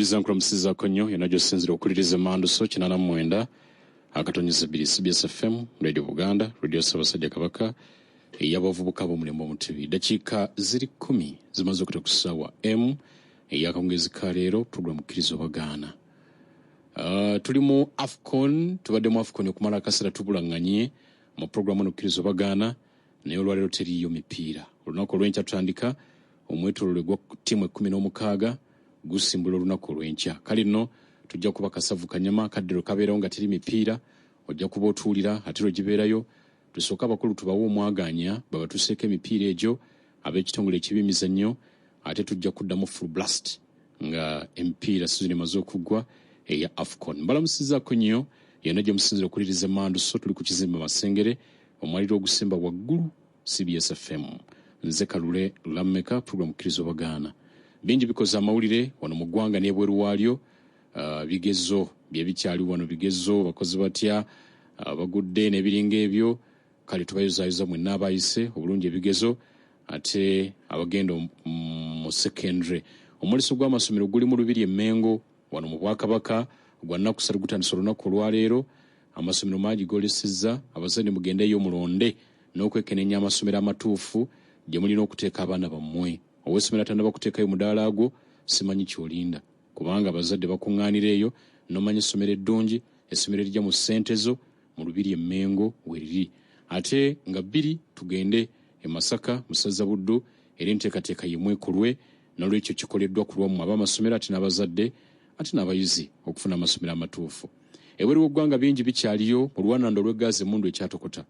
Nkuliriza, nkulamusizaako nnyo yonna gy'osinzira okuliriza emanduso 89.2 CBS FM, Radio Buganda, Radio Ssaabasajja Kabaka, ey'abavubuka b'omulembe Omutebi. Dakiika ziri 10 zimaze okuta ku ssaawa m ey'akawungeezi ka leero, program Kkiriza Obagaana. Tuli mu AFCON, tubadde mu AFCON okumala akaseera, tubulaŋŋanye mu programu eno Kkiriza Obagaana, naye olwaleero teriiyo mipiira. Olunaku olw'enkya tutandika omwetololo gwa ttiimu 16 gusimbula olunaku olw'enkya. Kale nno tujja kuba kasavu kanyama kadde lwe kabeerawo nga teri mipiira, ojja kuba otuwulira, ate lwe gibeerayo tusooke abakulu tubawe omwagaanya babatuseeko emipiira egyo ab'ekitongole eky'ebyemizannyo, ate tujja kuddamu full blast nga emipiira sizoni emaze okuggwa eya AFCON. Mbalamusizaako nnyo yonna gye musinzira okuliriza emanduso. Tuli ku kizimbe Masengere, omwaliro ogusemba waggulu, CBS FM. Nze Kalule Lammeka, program Kkiriza Obagaana. Bingi bikoze amawulire wano mu ggwanga n'ebweru waalyo. Bigezo bye bikyali wano, bigezo bakozi batya, bagudde n'ebiringa ebyo. Kale tubayozaayoza mwenna abayise obulungi ebigezo, ate abagenda mu secondary. Omwoleso gw'amasomero guli mu Lubiri e Mmengo wano mu Bwakabaka, gwa nnaku 3, gutandise olunaku olwaleero. Amasomero mangi goolesezza. Abazadde mugendeeyo mulonde n'okwekenenya amasomero amatuufu gye mulina okuteeka abaana bammwe. Ow'essomero atannaba kuteekayo mudaala gwo, simanyi ky'olinda, kubanga abazadde bakuŋŋaanira eyo n'omanya essomero eddungi, essomero erijja mu ssente zo. Mu Lubiri e Mmengo weriri. Ate nga 2 tugende e Masaka, Musaza Buddu, era enteekateeka yemu ekolwe. N'olwekyo kikoleddwa ku lwammwe ab'amasomero, ate n'abazadde, ate n'abayizi okufuna amasomero amatuufu. Ebweru w'eggwanga bingi bikyaliyo. Mu lwananda olw'eggaazi emundu ekyatokota,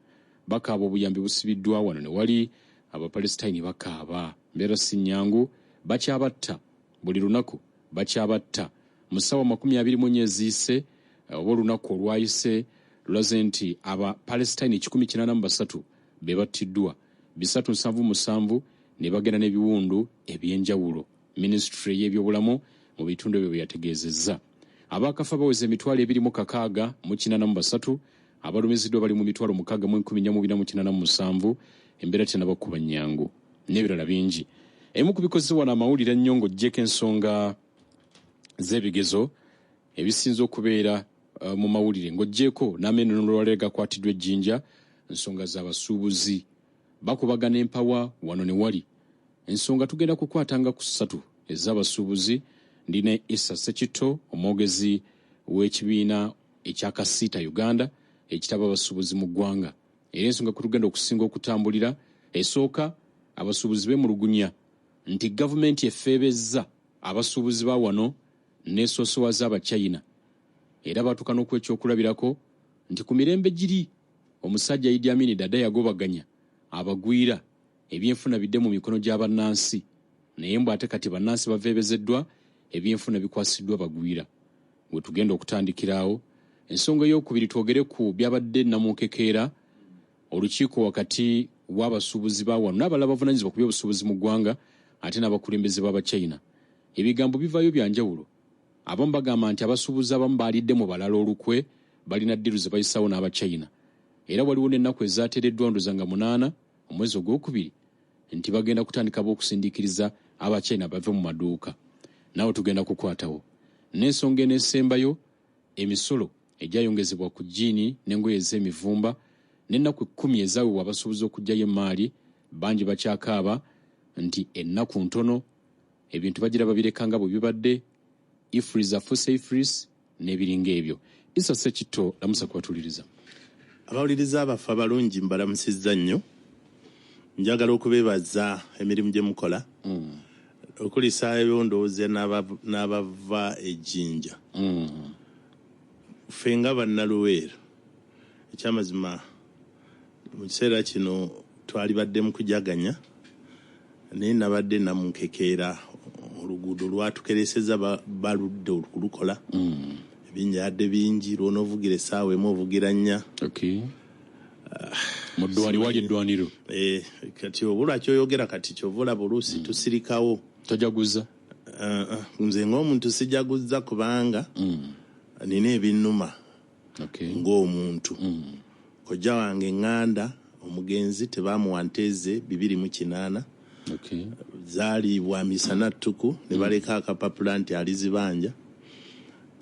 bakaaba obuyambi busibiddwa wano ne wali. Abapalesitayini bakaaba, mbeera si nnyangu, bakyabatta buli lunaku, bakyabatta. Mu ssaawa 24 eziyise oba olunaku olwayise, lulaze nti aba Palestine 183 be battiddwa, 377 ne bagenda n'ebiwundu ebyenjawulo, minisitule y'ebyobulamu mu bitundu ebyo bwe yategeezezza. Abaakafa baweza 2,683, abalumiziddwa bali mu 604,487. Embeera tennaba kuba nnyangu, n'ebirala bingi. Ebimu ku bikoze wano amawulire ennyo, ng'oggyeko ensonga z'ebigezo, ebisinze okubeera mu mawulire, ng'oggyeko n'amenunulo olwaleero gakwatiddwa ejjinja, nsonga z'abasuubuzi bakubagana empawa wano ne wali. Ensonga tugenda kukwatanga ku ssatu ez'abasuubuzi. Ndi ne Isa Sekitto, omwogezi w'ekibiina ekya Kasiita Uganda, ekitaba abasuubuzi mu ggwanga. Era ensonga kwe tugenda okusinga okutambulira, esooka, abasuubuzi beemulugunya nti gavumenti efeebezza abasuubuzi ba wano n'esoosowaza Abachina, era batuuka n'okuwa ekyokulabirako nti ku mirembe giri omusajja Idi Amin Dada yagobaganya abagwira, ebyenfuna bidde mu mikono gy'abannansi, naye mbu ate kati bannansi baveebezeddwa, ebyenfuna bikwasiddwa bagwira. We tugenda okutandikirawo. Ensonga ey'okubiri, twogere ku byabadde Namunkekeera, olukiiko wakati w'abasuubuzi ba wano n'abalala bavunaanyizibwa ku by'obusuubuzi mu ggwanga, ate n'abakulembeze b'Abachina. Ebigambo bivaayo bya njawulo. Abamu bagamba nti abasuubuzi abamu baalidde mu balala olukwe, balina ddiru ze bayisaawo n'Abachina, era waliwo n'ennaku ezaateereddwa, ndoza nga 8 omwezi ogwokubiri, nti bagenda kutandika b'okusindiikiriza Abachina bave mu maduuka. Naawe tugenda kukwatawo. N'ensonga eneesembayo, emisolo egyayongezebwa ku jjiini n'engoye ez'emivumba, n'ennaku 10 ezaaweebwa abasuubuzi okuggyayo emaali. Bangi bakyakaaba nti ennaku ntono, ebintu bagira babireka nga bwe bibadde, EFRIS afuuse EFRIS n'ebiringa ebyo. Isa Sekitto, lamusa kubatuuliriza. Abawuliriza baffe abalungi, mbalamusizza nnyo. Njagala okubeebaza emirimu gye mukola okulisaayo, ndowooza n'abava ejjinja. Ffe nga Bannaluweero, ekyamazima mu kiseera kino twalibadde mu kujaganya, naye nabadde Namunkekeera, oluguudo lwatukereseza, baludde okulukola, ebinyaadde bingi, lwonoovugira essaawa 1 ovugira 4. Mu ddwaliro, wali eddwaniro. Eh, kati obulwa kyoyogera, kati kyova olaba oluusi tusirikawo. Tojaguza? Nze ng'omuntu sijaguza, kubanga nina ebinnuma ng'omuntu. Kojja wange ŋŋanda omugenzi tebamuwa nte ze 2008, zaaliibwa misana ttuku ne baleka akapapula nti alizibanja.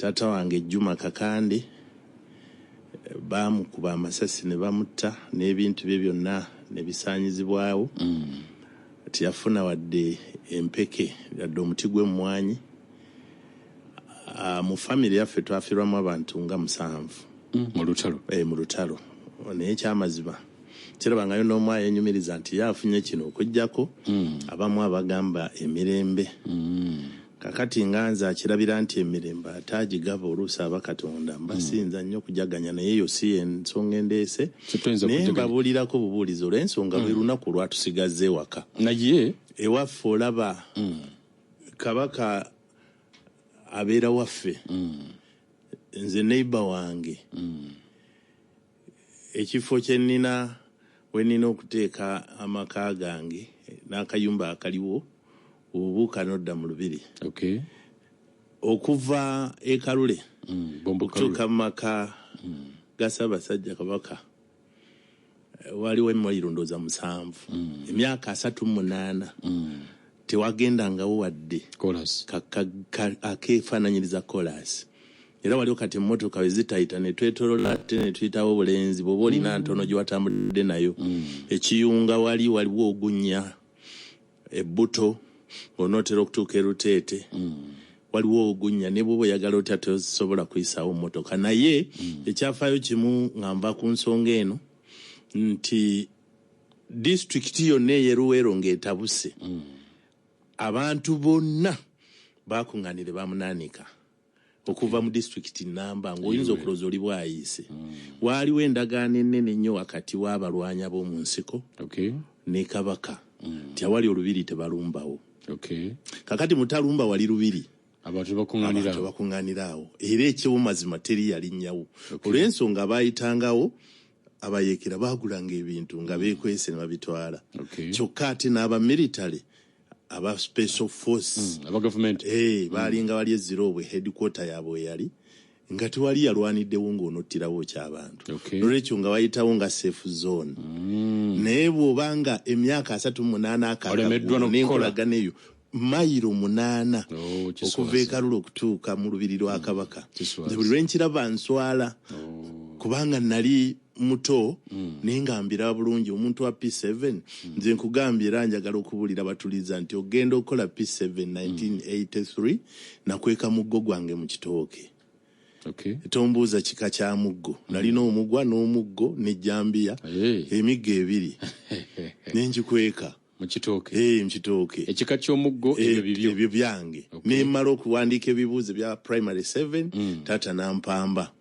Taata wange Juma Kakande baamukuba amasasi ne bamutta n'ebintu bye byonna ne bisaanyizibwawo. Teyafuna wadde empeke, yadde omuti gw'emmwanyi. Mu famire yaffe twafiirwamu abantu nga 7. Mu lutalo. Mu lutalo. Naye ekyamazima kirabangayo n'omu ayenyumiriza nti ye afunye kino okuggyako abamu abagamba emirembe. Kakati nga nze akirabira nti emirembe ate agigaba oluusi aba Katonda, mbasinza nnyo okujaganya, naye eyo si ensonga endeese. Tetuyinza Naye kujaganya. mbabuulirako bubuulizi olw'ensonga buli lunaku lwatusigazza ewaka. Naye ewaffe olaba Kabaka abeera waffe. Nze neighbor wange. Ekifo kye nnina we nnina okuteeka amaka gange n'akayumba akaliwo, obuuka n'odda mu lubiri. Okuva e Kalule Bombo Kalule. okutuuka mu maka ga Ssaabasajja Kabaka, waliwo emayiro ndowooza 7. Emyaka 38. Tewagendangawo wadde Chorus. akeefaananyiriza chorus. Era waliwo kati emmotoka we zitayita ne twetoolola ate ne tuyitawo obulenzi, bw'oba olina ntono gye watambudde nayo. Ekiyunga wali waliwo ogunnya ebbuto ng'onootera okutuuka e Luteete. Waliwo ogunnya ne bw'oba oyagala otya tosobola kuyisaawo mmotoka. Naye ekyafaayo kimu nga nva ku nsonga eno nti disitulikiti yonna ey'e Luweero ng'etabuse. Abantu bonna baakuŋŋaanire bamunaanika okuva mu disitulikiti namba ng'oyinza okulowooza oli bwayiise. Waaliwo endagaano ennene ennyo wakati w'abalwanyi ab'omu nsiko ne Kabaka nti awali olubiri tebalumbawo. Kakati mutalumba wali lubiri. Abantu bakuŋŋaanira Abantu bakuŋŋaanira awo. Era eky'omazima teri yalinnyawo. Olw'ensonga baayitangawo abayeekera baagulanga ebintu nga beekwese ne babitwala. Kyokka ate n'aba military aba special force Aba gavumenti. Baalinga bali e Zirobwe headquarter yaabwe yali nga tewali yalwaniddewo ng'onottirawo ky'abantu. N'olwekyo nga wayitawo nga safe zone. Naye bw'obanga emyaka 38 akaaga Olemeddwa n'okukola. n'enkolagana eyo mayiro 8 Oh, kiswaza. okuva e Kalule okutuuka mu lubiri lwa Kabaka. Kiswaza. Nze buli lwe nkiraba nswala. Kubanga nali muto naye nga mbiraba bulungi omuntu wa P7. Nze nkugambye era njagala okubuulira batuliza nti ogenda okukola P7 1983 nakweka muggo gwange mu kitooke. Tombuuza kika kya muggo. Nalina omugwa n'omuggo n'ejjambiya. Emiggo ebiri. Ne ngikweka. Mu kitooke. Mu kitooke. Ekika ky'omuggo ebyo bibyo. Ebyo byange. Ne mmala okuwandiika ebibuuzo bya primary 7, taata n'ampamba.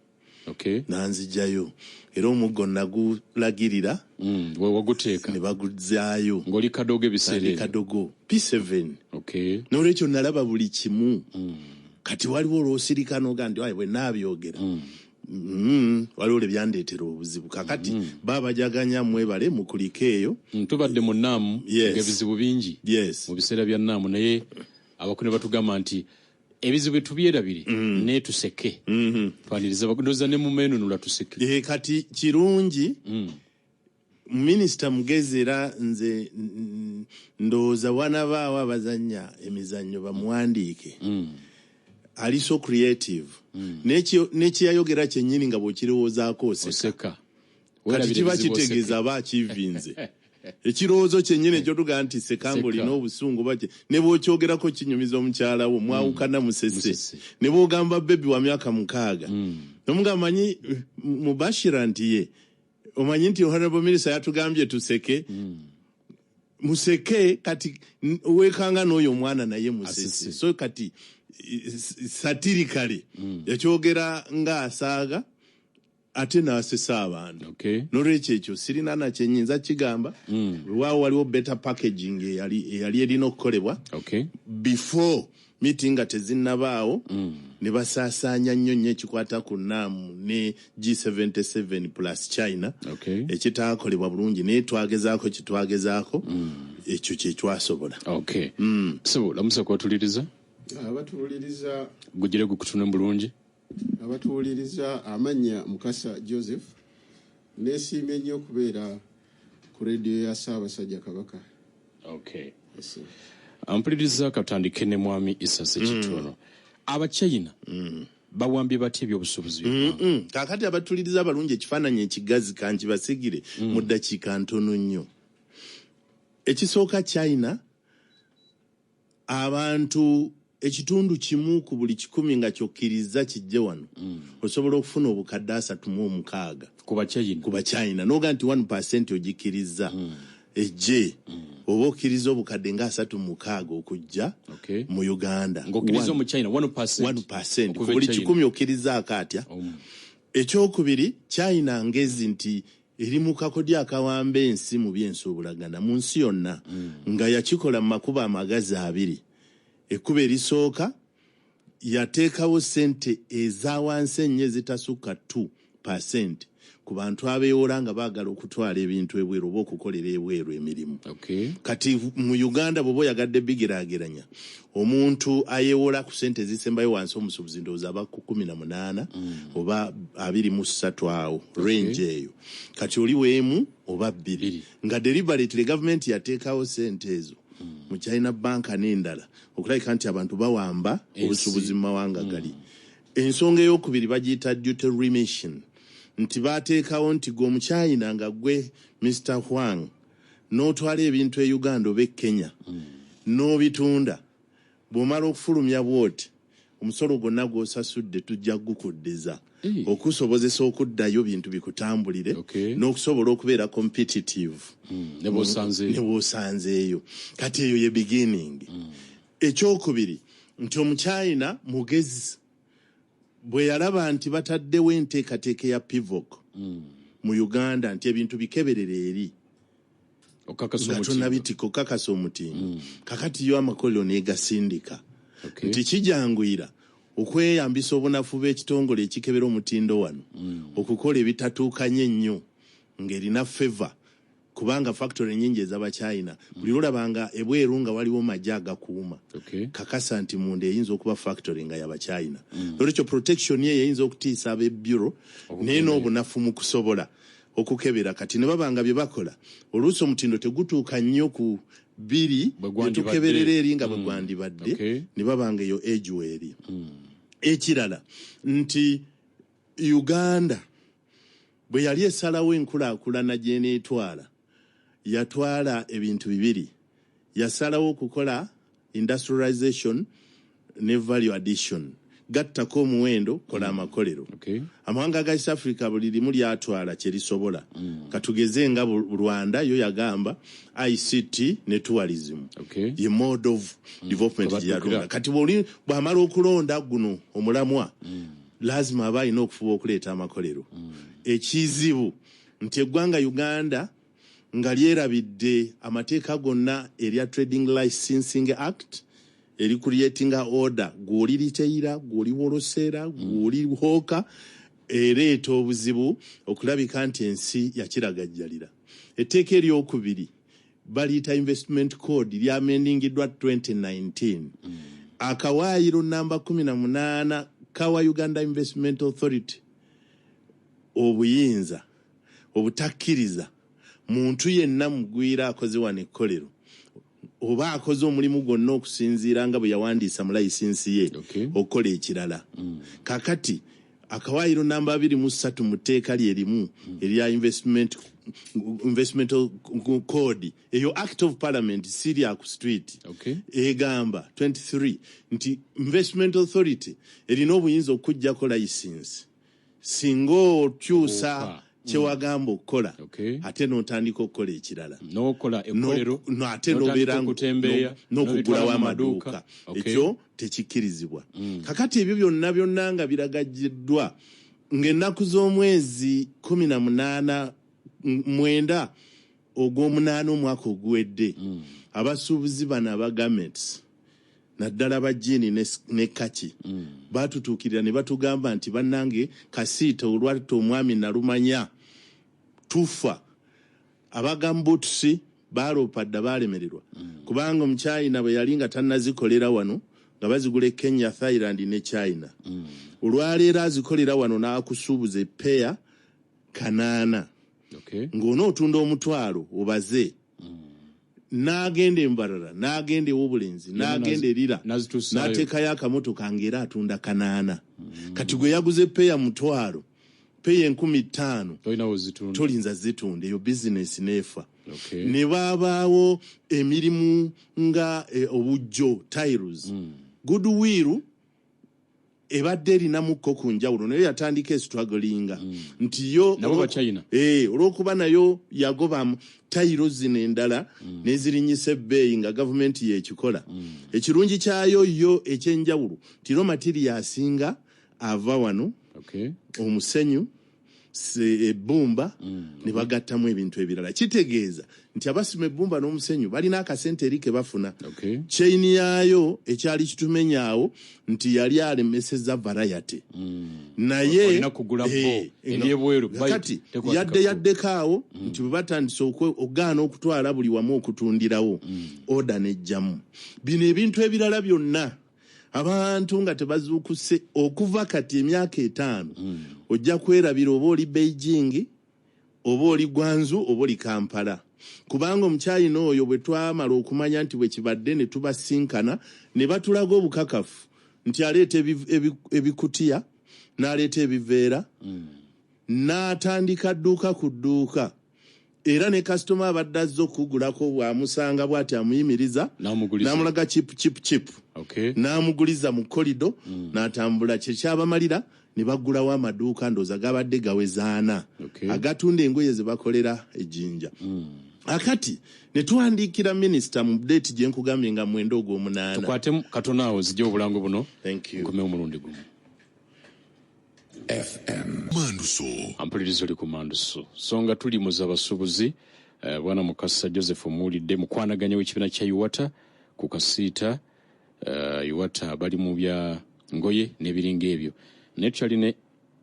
Nanzigyayo. Era omuggo nagulagirira. We waguteeka. Ne baguzzaayo. Ng'oli kadogo ebiseera Nali ebyo. kadogo. P7. N'olwekyo nalaba buli kimu. Kati waliwo olw'osirika n'oga nti, Ayi, bwe naabyogera. Waliwo lwe byandeetera obuzibu. Kakati baabajaganya mwebale mukulike eyo. Tubadde mu nnaamu, ng'ebizibu bingi. Mu biseera bya nnaamu, naye abakulu ne batugamba nti ebizibu tubyerabire, naye tuseke. Twaniriza ndowooza ne mu meenunula tuseke. Kati kirungi. Minisita mugezi era nze ndowooza wanabaawo abazannya emizannyo bamuwandiike. Ali so creative. N'ekiyayogera kyennyini nga bw'okirowoozaako oseka. Oseka. Kati Weerabira kiba ebizibu oseka. kitegeeza aba akivinze. Ekirowoozo kyennyini ekyotugaa nti seka Seka. ng'olina obusungu baki, ne bw'okyogerako kinyumiza omukyala wo, mwawukana musese. Musese. Ne bw'ogamba bebi wa myaka 6. N'omugamba manyi Mubashira nti ye, omanyi nti Honorable Minister yatugambye tuseke. Museke kati weekanga n'oyo omwana naye musese. Asese. So kati satirically yakyogera ng'asaaga ate n'asesa abantu. N'olwekyo ekyo sirina na kye nnyinza kigamba. Weewaawo waliwo better packaging eyali erina okukolebwa. Before meeting nga tezinnabaawo, ne basaasaanya nnyo nnyo ekikwata ku NAM ne G77 plus China. Ekitaakolebwa bulungi, naye twagezaako kye twagezaako, ekyo kye twasobola. So, lamusa kwatuliriza? Abatuwuliriza. Gugire gukutunule bulungi. Abatuwuliriza, amannya Mukasa Joseph. Neesiimye nnyo okubeera ku rediyo ya Ssaabasajja Kabaka. Yes, sir. Ampuliriza, katandike ne Mwami Isa Ssekitono. Abachina Bawambye batya ebyobusuubuzi? Kaakati abatuliriza abalungi, ekifaananyi ekigazi kankibasigire mu ddakiika ntono nnyo. Ekisooka, China abantu 1 ku buli 100 nga kyokkiriza kijje wano, osobola okufuna obukadde 36. Ku Bachina? Ku Bachina. Noga nti 1% ogikkiriza ejje, oba okkiriza obukadde nga 36 okujja mu Uganda. Ng'okkiriza Omuchina 1%. 1% ku Okuva e buli China. 100 okkirizaako atya? Ekyokubiri, China ngezi nti eri mu kakodyo akawamba ensi mu byensuubulagana mu nsi yonna, nga yakikola mu makubo amagazi abiri. Ekkubo erisooka, yateekawo ssente eza wansi ennyo ezitasukka 2% ku bantu abeewola nga baagala okutwala ebintu ebweru oba okukolera ebweru emirimu. Kati mu Uganda bw'oba oyagadde bigiraageranya, omuntu ayeewola ku ssente ezisembayo wansi, omusuubuzi, ndowooza aba ku 18 oba 23 awo, range eyo. Kati oli weemu oba 2. 2. Nga deliberately gavumenti yateekawo ssente ezo mu China Bank n'endala okulabika nti abantu bawamba Ensi. obusuubuzi mu mawanga gali. Ensonga eyokubiri bagiyita duty remission, nti bateekawo nti gwe Omuchina nga gwe Mr Huang n'otwala ebintu e Uganda oba e Kenya n'obitunda, bw'omala okufulumya bw'oti, omusolo gwonna gw'osasudde tujja kugukuddiza okusobozesa okuddayo bintu bikutambulire n'okusobola okubeera competitive Ne bw'osanzeeyo. Ne bw'osanzeeyo. Kati eyo ye beginning. Ekyokubiri nti Omuchina mugezi, bwe yalaba nti bataddewo enteekateeka ya PIVOC mu Uganda, nti ebintu bikeberere eri okakasa nga omutindo. Tonabitika okakasa omutindo. Kakati yo amakolero negasindika nti kijanguyira okweyambisa obunafu bw'ekitongole ekikebera omutindo wano okukola ebitatuukanye ennyo ng'erina favor, kubanga factory nyingi ez'Abachina buli lolabanga ebweru nga waliwo majje agakuuma, kakasa nti munda eyinza okuba factory nga y'Abachina. Olwekyo protection ye eyinza okutiisa ab'ebureau, naye n'obunafu mu kusobola okukebera. Kati ne baba nga bye bakola oluusi omutindo tegutuuka nnyo ku biri Bwe gwandibadde. byetukeberera eri nga bwe gwandibadde, ne baba nga eyo age weeri. Ekirala nti Uganda bwe yali esalawo enkulaakulana gy'eneetwala, yatwala ebintu bibiri: yasalawo okukola industrialization ne value addition, gattako omuwendo, kola amakolero. Amawanga ga East Africa buli limu lyatwala kyerisobola. Katugeze nga Rwanda yo yagamba ICT ne tourism ye mode of development Kwe gye yalonda. baddukira. Kati bw'amala okulonda guno omulamwa, lazima aba alina okufuba okuleeta amakolero. Ekizibu nti eggwanga Uganda nga lyerabidde amateeka gonna erya Trading Licensing Act eri creatinga order, gw'oli retailer, gw'oli wholesaler, gw'oli hawker, ereeta obuzibu okulabika nti ensi yakiragajjalira. Etteeka eryokubiri baliyita Investment Code, lyamendingiddwa 2019. Akawaayiro namba 18 kawa Uganda Investment Authority obuyinza obutakkiriza muntu yenna mugwira akoze wano ekkolero oba akoze omulimu gwonna okusinziira nga bwe yawandiisa mu layisinsi ye okukola ekirala. Kakati akawaayiro namba 23 mu tteeka lye limu erya Investment Code, eyo Act of Parliament, si lya ku street, egamba 23 nti Investment Authority erina obuyinza okuggyako layisinsi singa okyusa Obuuka. kyewagamba okukola ate n'otandika okukola ekirala. N'okola ekkolero, Ate n'otandika n'obeera okutembeeya, n'okugulawo n'obitwala mu maduuka. amaduuka. Ekyo tekikkirizibwa. Kakati ebyo byonna byonna nga biragajjiddwa ng'ennaku z'omwezi 18 9 ogw'omunaana omwaka oguwedde, abasuubuzi bano aba garments, naddala ba jean ne kaki, batutuukirira ne batugamba nti, "Bannange, kasiita olwatta omwami nalumanya tufa." Aba gumboots baloopa dda, balemererwa, kubanga Omuchina bwe yali nga tannazikolera wano nga bazigula e Kenya, Thailand ne China. Olwaleero azikolera wano n'akusuubuza epeya 800, ng'onootunda 500 obaze. N'agenda embalala, n'agenda ew'obulenzi, n'agenda erira, n'ateekayo akamotoka ng'era atunda 800. Kati gwe yaguze peya 500, peya 5,000, tolinza zitunda, eyo bizinesi n'efa. Ne baabaawo emirimu nga obujjo, tiles. Goodwill ebadde erinamukko ku njawulo, naye yatandika estrugglinga nti yo olw'okuba nayo yagoba tayiro zino endala n'ezirinyisa ebbeeyi nga gavumenti yekikola. Ekirungi kyayo yo ekyenjawulo nti raw material asinga ava wano, omusenyu, ebbumba, ne bagattamu ebintu ebirala. Kitegeeza nti abasima ebbumba n'omusenyu balina akasente eri ke bafuna. Chain yaayo ekyali kitumenyaawo nti yali alemeseza variety. Naye kati yadde yaddeko awo nti bwe batandise okugaana okutwala buli wamu okutundirawo, order n'ejjamu. Bino ebintu ebirala byonna abantu nga tebazuukuse okuva kati emyaka 5, ojja kwerabira oba oli Beijing, oba oli Gwanzu, oba oli Kampala. Kubanga omukyayina oyo bwe twamala okumanya nti bwe kibadde ne tubasinkana ne batulaga obukakafu nti aleeta ebikutiya, n'aleeta ebiveera, n'atandika dduuka ku dduuka. Era ne kasitoma abadde azze okugulako bw'amusanga bw'ati amuyimiriza, n'amulaga chip chip chip, n'amuguliza mu kolido, n'atambula. Kye kyabamalira ne baggulawo amaduuka, ndowooza gabadde gawezaana, agatunda engoye ze bakolera ejjinja. Akati ne tuwandiikira minisita mu date gye nkugambye nga 9 ogw'omunaana. Tukwate katono awo zijje obulango buno. Nkomewo omulundi gumu. FM Manduso. Ampulirizo li ku Manduso. So nga tuli mu z'abasuubuzi, Bwana Mukasa Joseph omuwulidde mukwanaganya w'ekibiina kya UWATA ku Kasiita. UWATA bali mu bya ngoye n'ebiringa ebyo. Naye tukyalina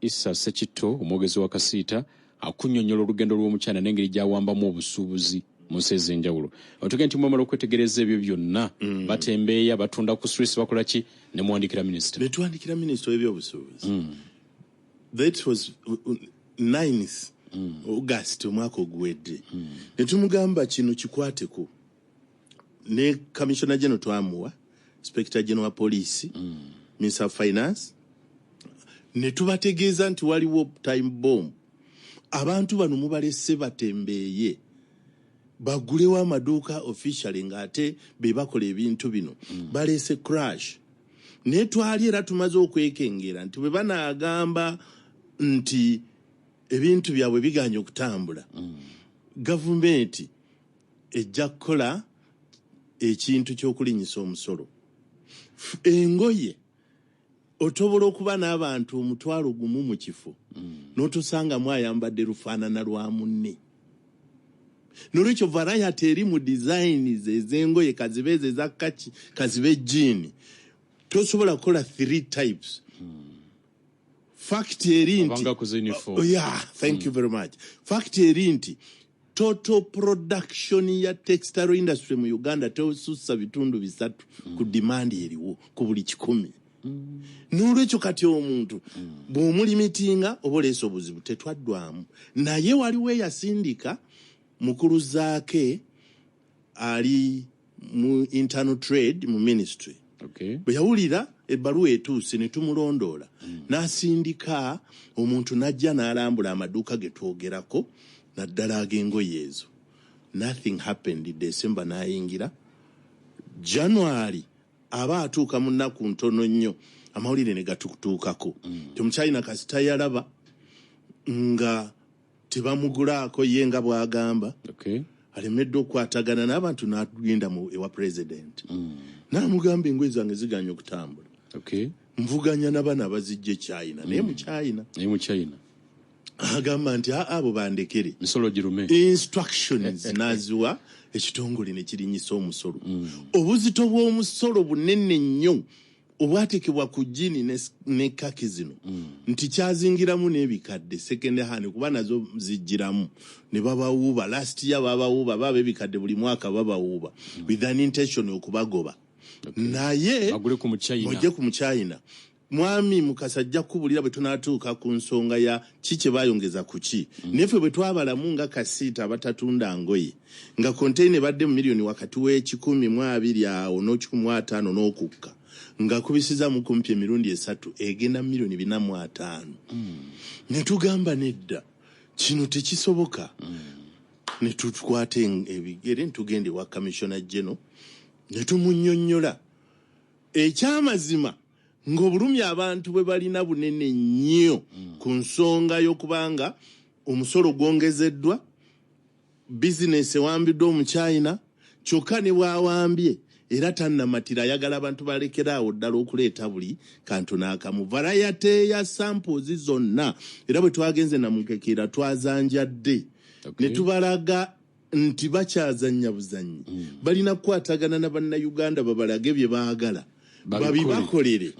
Issa Ssekitto, omwogezi wa Kasiita, akunnyonnyola olugendo lw'omukyala n'engeri gy'awambamu obusuubuzi mu nsi ez'enjawulo. Otugenda nti mwamala okwetegereza ebyo byonna, batembeeya, batunda ku streets, bakola ki, ne muwandiikira minisita. Ne tuwandiikira minisita w'ebyobusuubuzi. That was 9th August omwaka oguwedde. Ne tumugamba kino kikwateko. Ne Commissioner General twamuwa, Inspector General wa Police, Minister of Finance, ne tubategeeza nti waliwo time bomb. Abantu bano mubalese batembeeye, bagulewo amaduuka officially ng'ate be bakola ebintu bino. Balese crash. Naye twali era tumaze okwekengera nti bwe banaagamba nti ebintu byabwe biganye okutambula, gavumenti ejja kukola ekintu ky'okulinnyisa omusolo. Engoye osobola okuba n'abantu 10,000 mu kifo, n'otosangamu ayambadde lufaanana lwa munne. Nolwekyo variety eri mu designs ez'engoye, kazibe ezo eza kaki, kazibe jean, tosobola kukola 3 types. Fact eri nti Abanga kuze uniform. Oh, yeah, thank you very much. Fact eri nti total production ya textile industry mu Uganda tosussa 3% ku demand eriwo ku buli 100. Nolwekyo kati omuntu bw'omulimitinga oba oleese obuzibu, tetwaddwamu. Naye waliwo eyasindika mukulu Zaake ali mu internal trade mu ministry. Bwe yawulira ebbaluwa etuuse ne tumulondoola, n'asindika omuntu n'ajja n'alambula amaduuka ge twogerako, naddala ag'engoye ezo. Nothing happened. December n'ayingira, January aba atuuka mu nnaku ntono nnyo, amawulire ne gatutuukako. Temukyalina kasita yalaba nga tebamugulaako ye nga bw'agamba. Alemeddwa okukwatagana n'abantu n'agenda ewa president. N'amugamba engoye zange ziganye okutambula. Nvuganya na bano abazijja e China, naye mu China. Naye mu China. Agamba nti, abo bandekere. Misolo girume. Instructions n'aziwa ekitongole ne kirinnyisa omusolo. Obuzito bw'omusolo bunene nnyo obwateekebwa ku jjiini ne kaki zino. Nti kyazingiramu n'ebikadde second hand kuba nazo zijjiramu ne babawuuba. Last year babawuuba, baba ebikadde buli mwaka babawuuba with an intention okubagoba. Naye Bagule ku Muchina. Mujje ku Muchina. Mwami Mukasa ajja kukubulira bwe tunaatuuka ku nsonga ya ki kye baayongeza ku ki. Naye ffe bwe twabalamu nga kasiita abatatunda ngoye, nga konteyina ebadde mu miliyoni wakati w'ekikumi mu abiri awo n'okikumi mu ataano n'okukka, nga kubisizaamu kumpi emirundi esatu, egenda mu 450 miliyoni. Ne tugamba nedda, kino tekisoboka. Ne tukwata ebigere ne tugenda ewa Commissioner General ne tumunnyonnyola. Ekyamazima ng'obulumi abantu bwe balina bunene nnyo ku nsonga y'okubanga omusolo gwongezeddwa, bizinesi ewambiddwa Omuchina, kyokka ne bw'awambye era tannamatira, ayagala abantu balekeraawo ddala okuleeta buli kantu n'akamu, variety ya samples zonna. Era bwe twagenze Namunkekera twazanjadde ne tubalaga nti bakyazannya buzannyi, balina kukwatagana na Bannayuganda babalage bye baagala babibakolere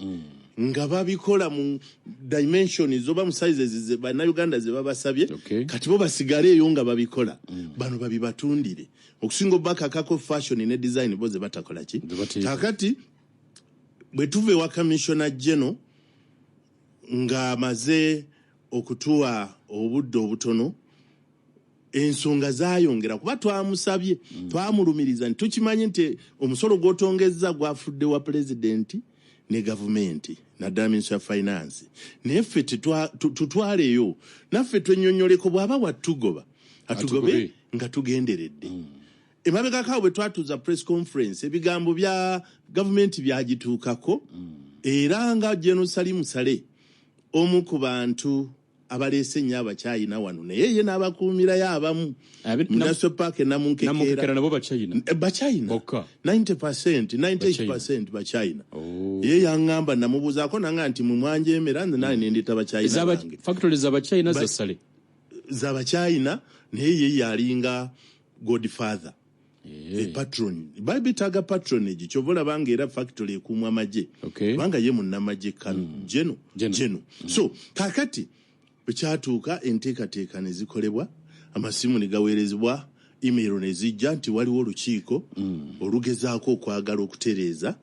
nga babikola mu dimensions oba mu sizes ze Bannayuganda ze babasabye. Kati bo basigale eyo nga babikola, bano babibatundire, okusinga obakakako fashion ne design bo ze batakola ki. Kakati bwe tuva ewa Commissioner General ng'amaze okutuwa obudde obutono, ensonga zayongera kuba twamusabye, twamulumiriza nti tukimanyi nti omusolo gw'otongezza gwafudde wa pulezidenti ne gavumenti, naddala Ministry ya Finance, naye ffe tutwaleyo naffe twenyonyoleko. Bw'aba watugoba atugobe nga tugenderedde. Emabegako bwe twatuuza press conference, ebigambo bya gavumenti byagituukako, era nga General Salim Saleh, omu ku bantu abaleese ennyo Abachina wano, naye ye n'abakuumirayo abamu Industrial Park Namunkekera. Nabo Bachina? Bachina. 90, 98 Bachina. Ye yaŋŋamba, namubuuzaako nanga nti mumwanjemera nze naye nendeta Bachina bange. Factory z'Abachina za Saleh? Z'Abachina, naye ye yalinga godfather, patron, babitaga patronage. Kyova olaba nga era factory ekuumwa amagye, kubanga ye munnamagye geno geno. So kakati bwekyatuuka, enteekateeka ne zikolebwa, amasimu ne gaweerezebwa, email ne zijja nti waliwo olukiiko olugezaako okwagala okutereeza,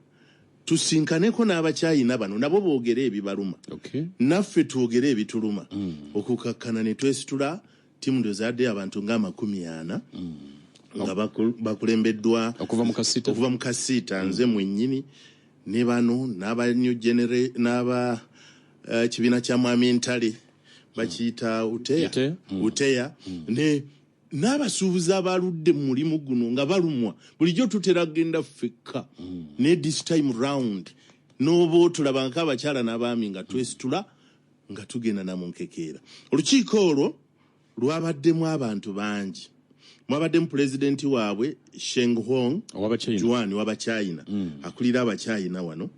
tusinkaneko n'Abachina bano nabo boogere ebibaluma, naffe twogere ebituluma. Okukakkana ne twesitula tiimu ndozadde abantu nga 40 nga bakulembeddwa okuva mu Kasiita. Okuva mu Kasiita, nze mwennyini ne bano n'aba new genera n'aba kibiina kya Mwami Ntale bakiyita Uteya. Uteya? Uteya ne n'abasuubuzi abaludde mu mulimu guno nga balumwa. Bulijjo tutera kugenda ffekka, ne this time round n'oba otulaba nk'abakyala n'abaami nga twesitula nga tugenda Namunkekeera. Olukiiko olwo lwabaddemu abantu bangi, mwabaddemu pulezidenti waabwe Sheng Hong Ow'Abachina. Juan w'Abachina, akulira Abachina wano.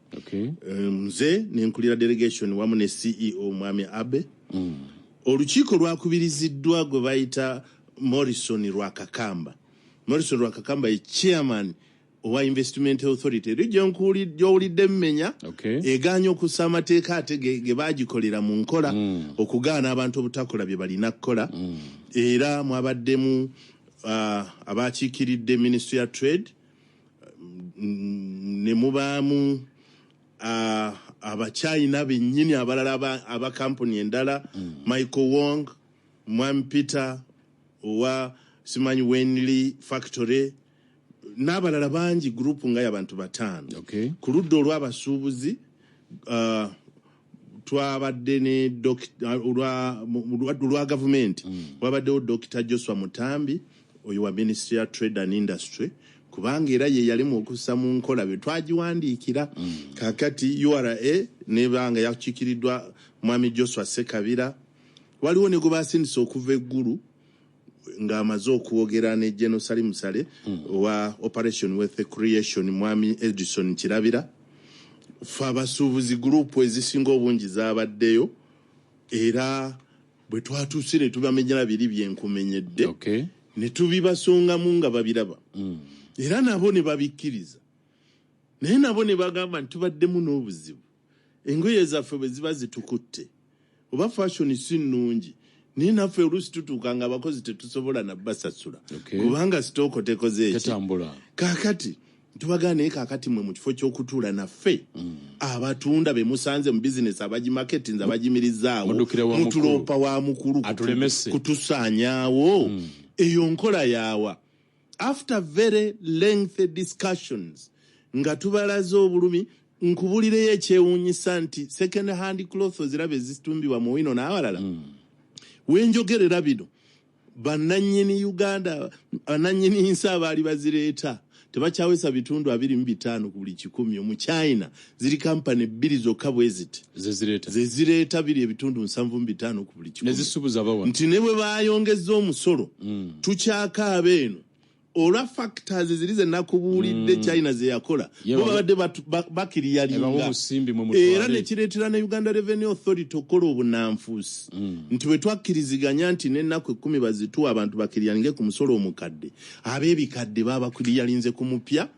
Nze nenkulira delegation wamu ne CEO Mwami Abe. Olukiiko lwakubiriziddwa gwe bayita Morrison Rwakakamba. Morrison Rwakakamba ye chairman owa Investment Authority eri gyowulidde mmenya, egaanye okussa amateeka ate ge baagikolera mu nkola okugaana abantu obutakola bye balina kukola. Era mwabaddemu abakiikiridde Ministry ya Trade, ne mubaamu Abachina bennyini abalala aba kampuni endala, Michael Wong, Mwami Peter owa simanyi Wenley Factory n'abalala bangi, gurupu nga y'abantu bataano. Ku ludda olw'abasuubuzi twabadde ne olwa gavumenti wabaddewo Dr Joshua Mutambi, oyo wa Ministry ya Trade and Industry, kubanga era ye yalimu okussa mu nkola bwe twagiwandiikira. Kakati URA nebanga yakiikiriddwa Mwami Joshua Sekabira. Waliwo ne gwe basindise okuva eggulu ng'amaze okwogera ne General Salim Saleh, owa Operation Wealth Creation, Mwami Edison Kirabira. Fe abasuubuzi gurupu ezisinga obungi zabaddeyo, era bwe twatuuse ne tubamenyera biri byenkumenyedde, ne tubibasongamu nga babiraba, era nabo ne babikkiriza, naye nabo ne bagamba nti tubaddemu n'obuzibu, engoye zaffe bwe ziba zitukutte oba fashion si nnungi, naye naffe oluusi tutuuka nga abakozi tetusobola nabasasula kubanga stock tekoze eki. Tetambula. Kaakati Tubagana naye kaakati mwe mu kifo ky'okutuula naffe abatunda be musanze mu bizinesi, abagimaketinze, abagimirizaawo, Muddukira wa mukulu. Mutuloopa wa mukulu Atulemese. kutusaanyaawo. Eyo nkola yaawa? After very lengthy discussions nga tubalaze obulumi, nkubulireyo ekyewuunyisa nti second hand cloth oziraba ezitumbibwa mu wino n'abalala, wenjogerera bino bannannyini Uganda, bannannyini nsi abaali bazireeta tebakyawesa bitundu 25 ku buli 100. Omuchina ziri kampani bbiri zokka bwe ziti zezireeta, zezireeta biri ebitundu 75 ku buli 100. Nezisuubuza bawa. Nti ne bwe bayongeza omusolo tukyakaaba eno olwa factors ziri ze nakubuulidde China ze yakola. Ye bo babadde ebawa bakiriyalinga omusimbi mwe mutwale. Era nekireetera ne Uganda Revenue Authority okukola obunanfuusi nti bwe twakkiriziganya nti n'ennaku 10 bazituwa abantu bakiriyalinge ku musolo omukadde, ab'ebikadde babakiriyalinze ku mupya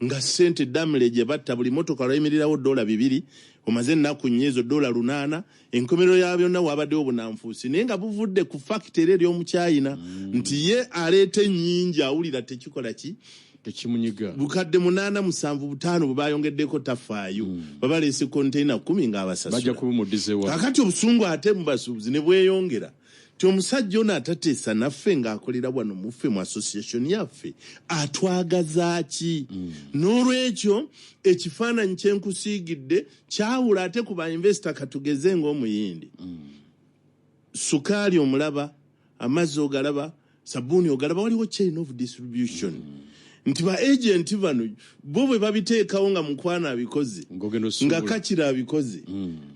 nga ssente damile gye batta buli motoka lwayimirirawo $2, omaze ennaku 4 ezo $8. Enkomerero ya byonna wabaddewo obunanfuusi, naye nga buvudde ku factor ery'omukyayina nti ye aleeta ennyingi, awulira tekikola ki? Tekimunyiga. Bukadde 8, 7, 5 bwe bayongeddeko tafaayo, babaleese konteina 10 ng'abasasula. Bajja kubumuddiza ewa. Kakati obusungu ate mu basuubuzi ne bweyongera ti omusajja ono atateesa naffe ng'akolera wano muffe mu association yaffe atwagaza ki? N'olwekyo ekifaananyi kyenkusiigidde kyawula ate ku bainvesita. Katugeze ng'omuyindi, sukaali omulaba, amazzi ogalaba, sabbuuni ogalaba, waliwo chain of distribution nti ba agent bano bo bwe babiteekawo nga mukwano abikoze ng'ogenda nga osuubula. Kakira abikoze,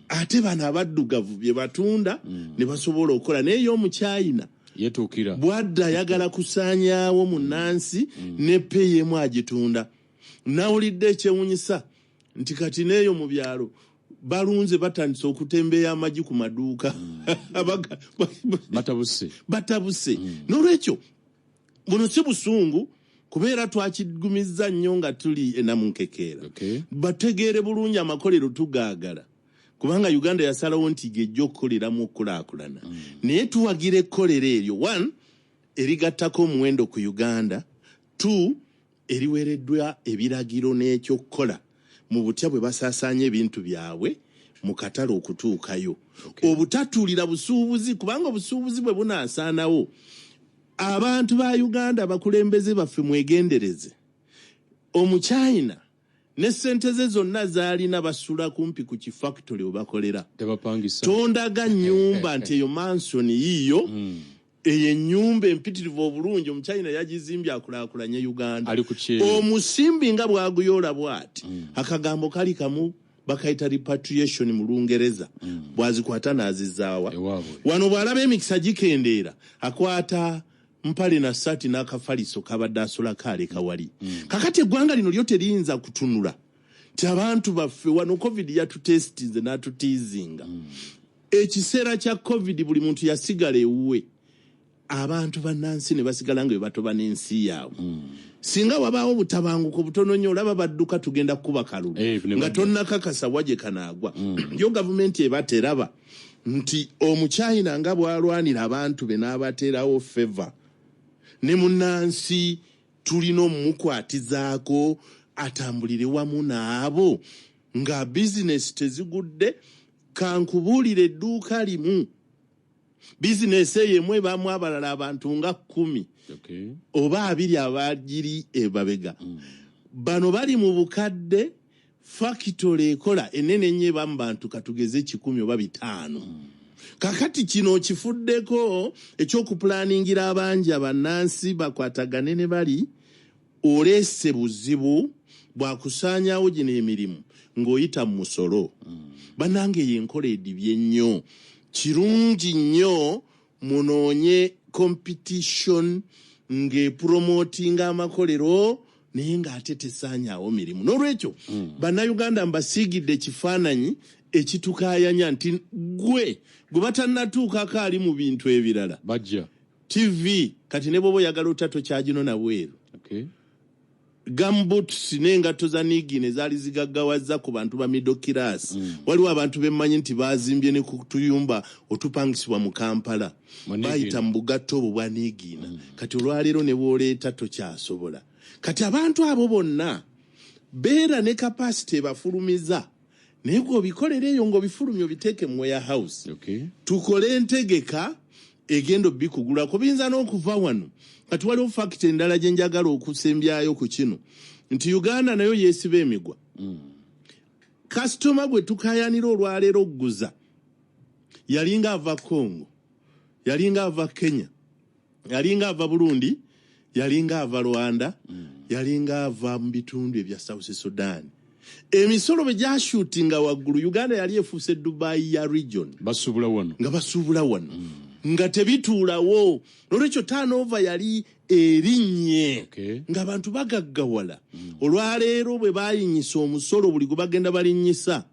ate bano abaddugavu bye batunda ne basobola okukola. Naye ye omukyayina yetuukira bwadda ayagala kusaanyaawo munnansi ne peyi emu agitunda. Nawulidde ekyewunyisa nti kati n'eyo mu byalo balunze batandise okutembeeya amagi ku maduuka. Batabuse. Batabuse. N'olwekyo buno si busungu, kubeera twakigumizza nnyo nga tuli enamunkekeera. Bategeere bulungi amakolero tugaagala, kubanga Uganda yasalawo nti gejja okukoleramu okukulaakulana, naye tuwagira ekkolero eryo, one, erigattako omuwendo ku Uganda, two, eriweereddwa ebiragiro n'ekyokukola mu butya bwe basaasaanya ebintu byabwe mu katale okutuukayo, obutatuulira busuubuzi, kubanga obusuubuzi bwe bunaasaanawo abantu ba Uganda. Abakulembeze baffe mwegendereze, omuchina ne sente ze zonna zaalina basula kumpi ku kifactory we bakolera. Tebapangisa. Tondaga nyumba nti eyo mansion yiiyo, eyo ennyumba empitirivu obulungi omuchina yagizimbye akulaakulanye Uganda. Ali ku kyeyo. Omusimbi nga bwaguyoola bw'ati, akagambo kali kamu bakayita repatriation mu Lungereza, bwazikwata n'azizaawa ewaabwe. Wano bw'alaba emikisa gikendeera, akwata mpale na saati n'akafaliso kabadde asulako aleka wali. Kakati eggwanga lino lyo teriyinza kutunula ti abantu baffe wano COVID yatutestinze n'atutiizinga. Ekiseera kya COVID buli muntu yasigala ewuwe, abantu bannansi ne basigala nga bebatoba n'ensi yaabwe. Singa wabaawo obutabanguko butono nnyo, olaba badduka, tugenda kukuba kalulu Ne nga badda. tonnakakasa wa gye kanaagwa. Yo gavumenti eba teraba nti omuchina nga bw'alwanira abantu be n'abateerawo favour, ne munnansi tulina omumukwatizaako atambulire wamu n'abo nga bizinesi tezigudde. Kankubuulira, edduuka limu bizinesi eyo emu ebaamu abalala abantu nga 10 oba 20 abagiri ebabega. Bano bali mu bukadde. Fakitole ekola enene ennyo ebamu bantu katugeze 100 oba 500. Kakati kino okifuddeko ekyokupulaningira abangi abannansi bakwatagane ne bali oleese buzibu bwakusaanyaawo gino emirimu ng'oyita mu musolo. Bannange, eyo enkola edibye nnyo. Kirungi nnyo munoonye competition ng'epromotinga amakolero, naye ng'ate tesaanyaawo mirimu. N'olwekyo bannayuganda mbasiigidde ekifaananyi ekitukaayanya nti gwe batannatuukako ali mu bintu ebirala. Bajja. TV kati ne bwoba oyagala otya tokyagino bweru. Gumboots n'engatto za niigina ezaali zigaggawaza ku bantu ba middle class, waliwo abantu bemmanyi nti bazimbye ne ku tuyumba otupangisibwa mu Kampala. Mu Niigina. Bayita mu bugatto obwo bwa niigina. Kati olwaleero ne bwoleeta tokyasobola. Kati abantu abo bonna Beera ne capacity ebafulumiza, naye gweobikolera eyo ng'obifulumya obiteeke mu warehouse. Tukole entegeka egenda obikugulako, biyinza n'okuva wano. Kati waliwo fact endala gye njagala okusembyayo ku kino, nti Uganda nayo yeesiba emigwa. Kasitoma gwe tukayanira olwaleero okuguza yalinga ava Congo, yalinga ava Kenya, yalinga ava Burundi, yalinga ava Rwanda, yalinga ava mu bitundu ebya South Sudan. Emisolo bwe gyashutinga waggulu, Uganda yali efuuse Dubai ya region. Basuubula wano. Nga basuubula wano, nga tebituulawo. Nolwekyo turnover yali erinnye, ng'abantu bagaggawala. Olwaleero bwe bayinyisa omusolo, buli gwe bagenda balinnyisa,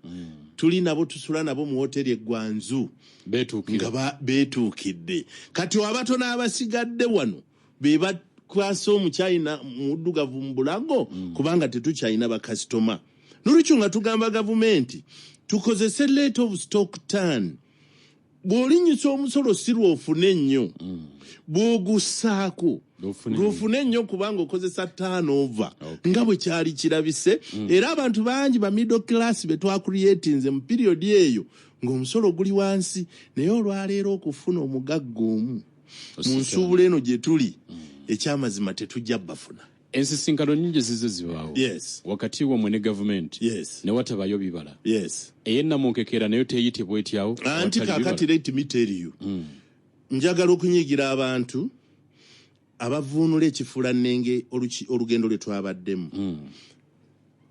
tuli nabo, tusula nabo mu woteri egwanzu. Beetuukira. Nga beetuukidde. Kati abatono abasigadde wano be bakwasa omukyayina muddugavu mu bulago, kubanga tetukyalina bakasitoma. Nolwekyo nga tugamba gavumenti tukozese rate of stock turn. Bw'olinnyisa omusolo si lw'ofune ennyo, bw'ogussaako Lw'ofuna ennyo. lw'ofuna ennyo, kubanga okozesa turnover nga bwe kyali kirabise. Era abantu bangi ba middle class be twacreatinze mu period eyo ng'omusolo guli wansi. Naye olwaleero okufuna omugagga omu mu nsuubula eno gye tuli, ekyamazima tetujja bafuna. Ensisinkano nnyingi zize zibaawo wakati wammwe ne gavumenti, ne watabayo bibala. Ey'ennamunkekeera nayo teyitibwa etyawo? Anti Awatali kakati bibala. Let me tell you, njagala okunyigira abantu abavuunula ekifuulannenge olugendo lwe twabaddemu.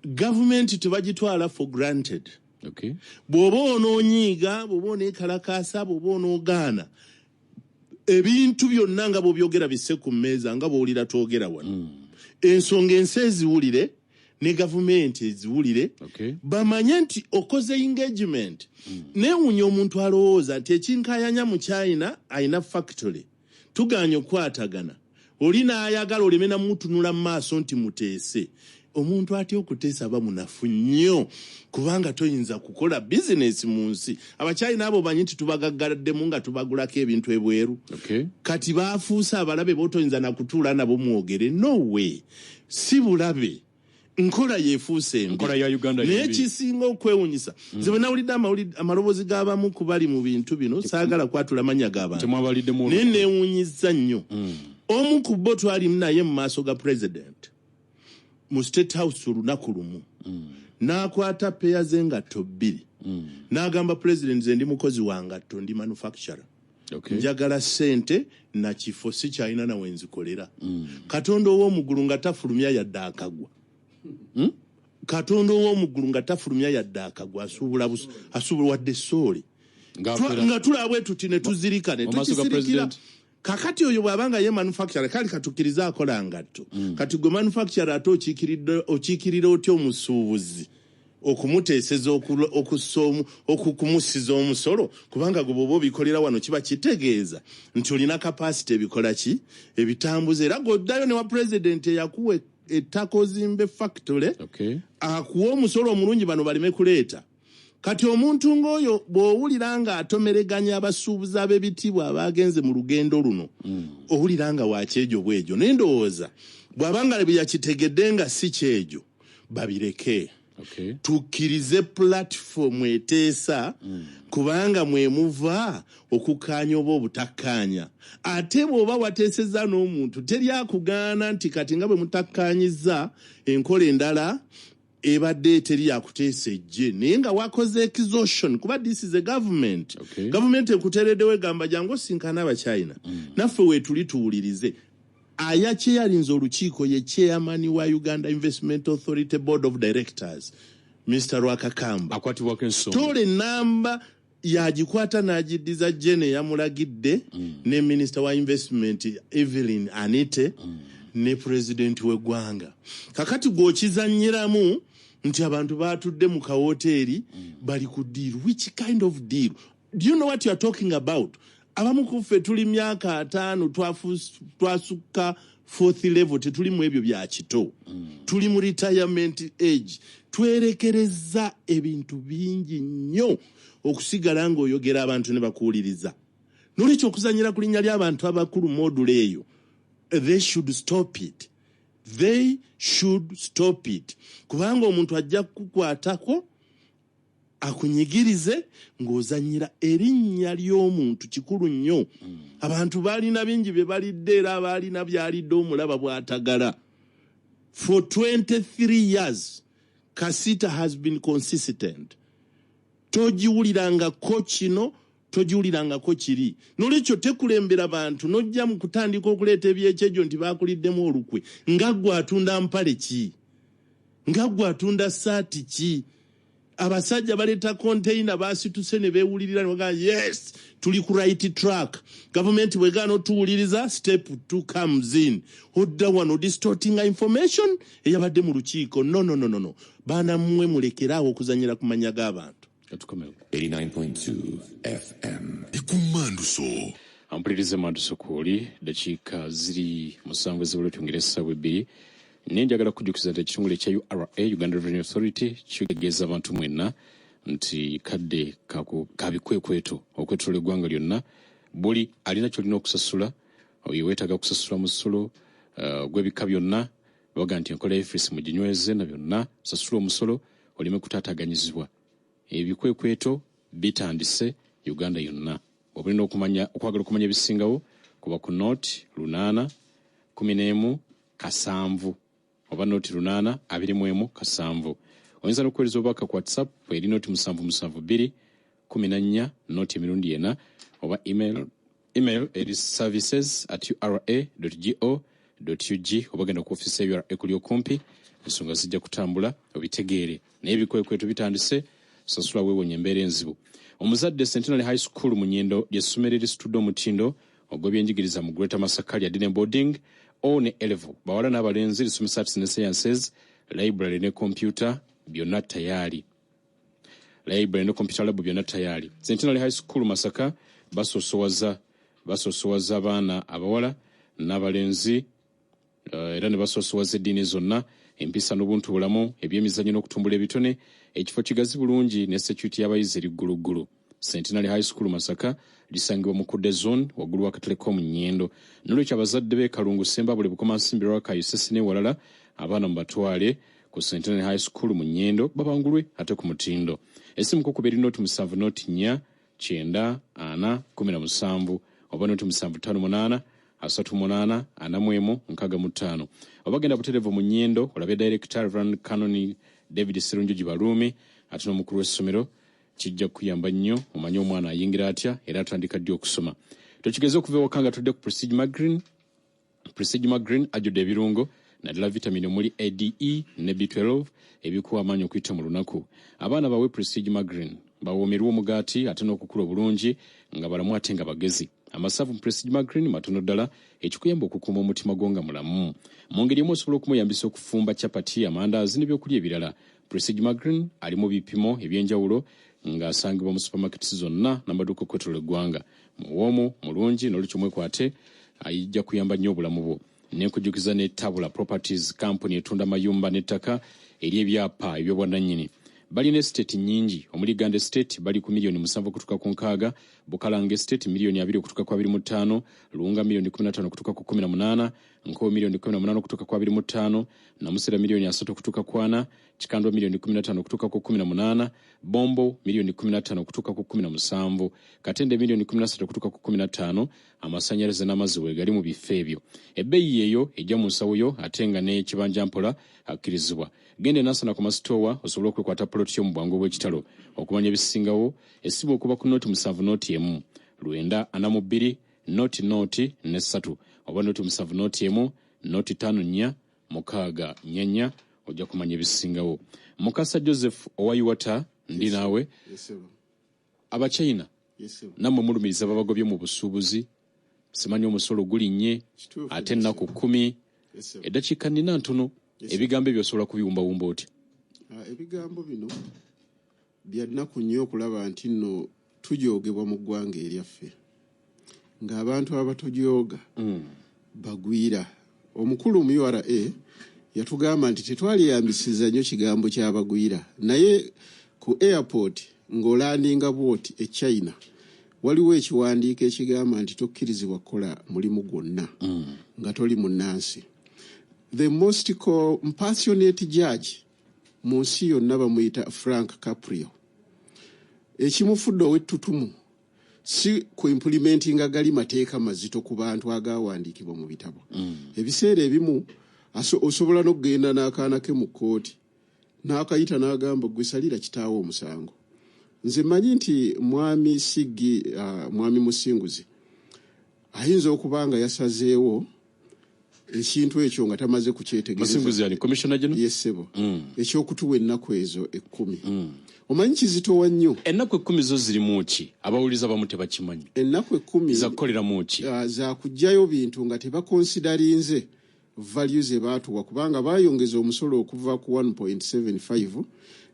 Gavumenti tebagitwala for granted. Bw'oba onoonyiiga, bw'oba oneekalakaasa, bw'oba onoogaana, ebintu byonna nga bw'obyogera bisse ku mmeeza nga bw'owulira twogera wano. Ensonga ensi eziwulire ne gavumenti eziwulire, bamanye nti okoze engagement. Neewuunya omuntu alowooza nti ekinkayanya mu China ayina factory, tuganye okukwatagana, oli n'ayagala oleme namutunula mu maaso nti muteese. Omuntu atya okuteesa aba munafu nnyo, kubanga toyinza kukola bizinesi mu nsi. Abachina abo banyi nti tubagaggaladdemu nga tubagulako ebintu ebweru. Kati bafuuse abalabe botoyinza nakutuula nabo mwogere. No way, si bulabe, nkola yefuuse embi. Nkola ya Uganda Naye yembi. kisinga okwewunyisa, nze bwe nawulidde amaloboozi g'abamu ku bali mu bintu bino, saagala kwatula mannya g'abantu, Temwabaliddemu naye olukwe. neewunyizza nnyo. Omu ku bo twalimu naye mu maaso ga president mu State House olunaku lumu, n'akwata peya z'engatto bbiri n'agamba president, "Nze ndi mukozi wa ngatto, ndi manufacturer. Njagala ssente na kifo, sikyalina nawe nzikolera." Katonda ow'omuggulu nga tafulumya yadde akagwa. Katonda ow'omuggulu nga tafulumya yadde akagwa, asuubula asuubula wadde soole. Nga tulaba bwe tuti ne tuzirika ne Mu maaso ga tukisirikira. president. Kakati oyo bw'abanga ye manufacturer, kale katukkirize akola ngatto. Kati gwe manufacturer ate okiikirira otya omusuubuzi okumuteeseza okumusiza omusolo? Kubanga gwe bw'oba obikolera wano, kiba kitegeeza nti olina capacity ebikola ki, ebitambuza. Era gweoddayo ne wa president eyakuwa ettaka ozimbe factory, akuwa omusolo omulungi, bano baleme kuleeta. Kati omuntu ng'oyo bw'owulira ng'atomereganya abasuubuzi ab'ebitiibwa abagenze mu lugendo luno, owulira nga wakyejo bwejo. Naye ndowooza bw'aba nga bye yakitegedde nga si kyejo, babireke. Tukkirize platform eteesa, kubanga mwe muva okukkaanya oba obutakkaanya. Ate bw'oba wateesezza n'omuntu, teri akugaana nti kati nga bwe mutakkaanyizza, enkola endala ebadde teri yakuteesa ejje, naye nga wakoze exhaustion, kuba this is a government. Gavumenti ekuteereddewo egamba jangu osinkana Abachina, naffe weetuli tuwulirize. Ayakyeyalinze olukiiko ye chairman wa Uganda Investment Authority Board of Directors, Mr Rwakakamba. Akwatibwako ensonga. Toola enamba yagikwata n'agiddiza Jene yamulagidde, ne minisita wa investment Evelyn Anite, ne pulezidenti w'eggwanga. Kakati gw'okizannyiramu nti abantu batudde mu kawoteeri bali ku deal. Which kind of deal? Do you know what you are talking about? Abamu ku ffe tuli myaka 50, twasukka fourth level, tetuli mu ebyo bya kito. Tuli mu retirement age, twerekereza ebintu bingi nnyo okusigala ng'oyogera abantu ne bakuwuliriza. Nolwekyo okuzanyira ku linnya ly'abantu abakulu module eyo, they should stop it. They should stop it, kubanga omuntu ajja kukukwatako akunyigirize ng'ozannyira erinnya ly'omuntu. Kikulu nnyo. Abantu balina bingi bye balidde, era abalina byalidde omulaba bw'atagala. For 23 years Kasita has been consistent. Togiwulirangako kino, togiwulirangako kiri. Nolwekyo tekulembera bantu nojja mu kutandika okuleeta ebyekyejo nti bakuliddemu olukwe. Nga ggwe atunda mpale ki? Nga ggwe atunda saati ki? Abasajja baleeta konteina, basituse ne beewulirira ne bagamba, "Yes, tuli ku right track." Gavumenti bwegaana otuwuliriza, step two comes in. Odda wano distortinga information eyabadde mu lukiiko. No, no, no, no, no. Baana mmwe, mulekeraawo okuzanyira ku mannya g'abantu. Katukomewo. 89.2 FM. Ekumanduso. Ampulirize manduso kwoli, dakiika ziri 7 ezibula twongere essaawa 2. Naye njagala kujjukiza nti ekitongole ekya URA, Uganda Revenue Authority, kitegeeza abantu mwenna nti kadde ka bikwekweto okwetoola eggwanga lyonna. Buli alina kyolina okusasula, oyo weetaaga kusasula musolo ogw'ebika byonna, baga nti enkola ya EFRIS muginyweze na byonna. Sasula omusolo oleme kutaataaganyizibwa. Ebikwekweto bitandise Uganda yonna. Oba olina okumanya, okwagala okumanya ebisingawo, kuba ku 08 11 70 oba 08 21 70. Oyinza n'okuweereza obubaka ku WhatsApp eri 077 2 14 0 emirundi ena, oba email eri services@ura go ug, oba genda ku ofisi ya URA kuli okumpi. Ensonga zijja kutambula obitegeere. Naye ebikwekweto bitandise, sasula weewonye embeera enzibu. Omuzadde, Centenary High School mu Nyendo lyessomero erisitudde omutindo ogw'ebyenjigiriza mu Greater Masaka. Lya day ne boarding, O ne A level, bawala n'abalenzi. Lisomesa arts ne sciences, library ne computer byonna tayari, library ne computer lab byonna tayari. Centenary High School Masaka basosowaza abaana abawala n'abalenzi, era ne basosowaza eddiini zonna, empisa n'obuntu bulamu, ebyemizannyo n'okutumbula ebitone. Ekifo kigazi bulungi ne security y'abayizi eri gguluggulu. Centenary High School Masaka lisangibwa mu Kudde Zone, waggulu wa Katelecom Nyendo. Nolwekyo abazadde b'e Kalungu, Sembabule, Bukomansimbi, Lwakayi, Sese n'ewalala, abaana mubatwale ku Centenary High School mu Nyendo babangulwe ate ku mutindo. Esimu kukuba eri 07 04 90 4 17 oba 0758 38 41 65, oba genda butereevu mu Nyendo olabe director Reverend Canon David Serunjogi Baluumi ate n'omukulu w'essomero. Kijja kukuyamba nnyo omanye omwana ayingira atya era atandika ddi okusoma. Tokigeze okuva ewaka nga tudde ku Prestige Margarine. Prestige Margarine ajjudde ebirungo, naddala vitamini omuli A, D, E ne B12 ebikuwa amaanyi okuyita mu lunaku. Abaana bawe Prestige Margarine bawoomerwe omugaati ate n'okukula obulungi nga balamu ate nga bagezi. Amasavu mu Prestige Margarine matono ddala, ekikuyamba okukuuma omutima gwo nga mulamu. Mu ngeri emu osobola okumuyambisa okufumba capati, amandaazi n'ebyokulya ebirala. Prestige Margarine ali mu bipimo ebyenjawulo ng'asangibwa mu supermarkets zonna n'amaduuka okwetooloola eggwanga. Muwoomu mulungi, n'olwekyo mwekwate, ayijja kuyamba nnyo obulamu bwo. Nenkujjukiza ne Tabula Properties Company etunda amayumba n'ettaka eri ebyapa ebyobwannannyini. Balina estate nnyingi omuli Ganda Estate, bali ku miliyoni 7 okutuuka ku 60, Bukalanga Estate miliyoni 20 okutuuka ku 25, Luwunga miliyoni 15 okutuuka ku 18, Nkowe miliyoni 18 okutuuka ku 25, Namusera miliyoni 30 okutuuka ku 40, Kikandwa miliyoni 15 okutuuka ku 18, Bombo miliyoni 15 okutuuka ku 17, Katende miliyoni 13 okutuuka ku 15. Amasannyalaze n'amazzi weegali mu bifo ebyo. Ebbeeyi yeeyo ejja mu nsawo yo ate nga n'ekibanja mpola akkirizibwa. Genda enansana ku masitoowa osobole okwekwata poloti yo mu bwangu bw'ekitalo. Okumanya ebisingawo, essimu okuba ku 07 01 942 00 ne 3 oba 07 01 054 6 4 4. Ojja kumanya ebisingawo. Mukasa Joseph owa UWATA, ndi naawe. Yes, Abachina nammwe mulumiriza babagobye mu busuubuzi, simanyi omusolo gulinnye ate ennaku 10. Eddakiika nina ntono. Ebigambo ebyo osobola kubiwumbawumba otya? Ah, ebigambo bino bya nnaku nnyo okulaba nti nno tujoogebwa mu ggwanga eryaffe, ng'abantu abatujooga bagwira. Omukulu mu URA yatugamba nti tetwaliyambisiza nnyo kigambo kyabagwira, naye ku airport ng'olandinga bwoti e China, waliwo ekiwandiiko ekigamba nti tokkirizibwa kukola mulimu gwonna nga toli munnansi. The most compassionate judge mu nsi yonna bamuyita Frank Caprio. Ekimufudde ow'ettutumu si ku implementinga gali mateeka mazito ku bantu agawandiikibwa mu bitabo. Ebiseera ebimu osobola n'okugenda n'akaana ke mu kkooti n'akayita n'agamba, "Gwe salira kitaawo omusango." Nze mmanyi nti mwami Siggi, mwami Musinguzi ayinza okuba nga yasazeewo ekintu ekyo nga tamaze kukyetegereza. Musinguzi yani commissioner general? Yes, ssebo. Ekyokutuwa ennaku ezo 10, omanyi kizitowa nnyo. Ennaku 10 zo zirimu ki? Abawuliza bamu tebakimanyi. Ennaku 10 za kukoleramu ki? Za kuggyayo bintu nga tebaconsiderinze value ze baatuwa, kubanga baayongeza omusolo okuva ku 1.75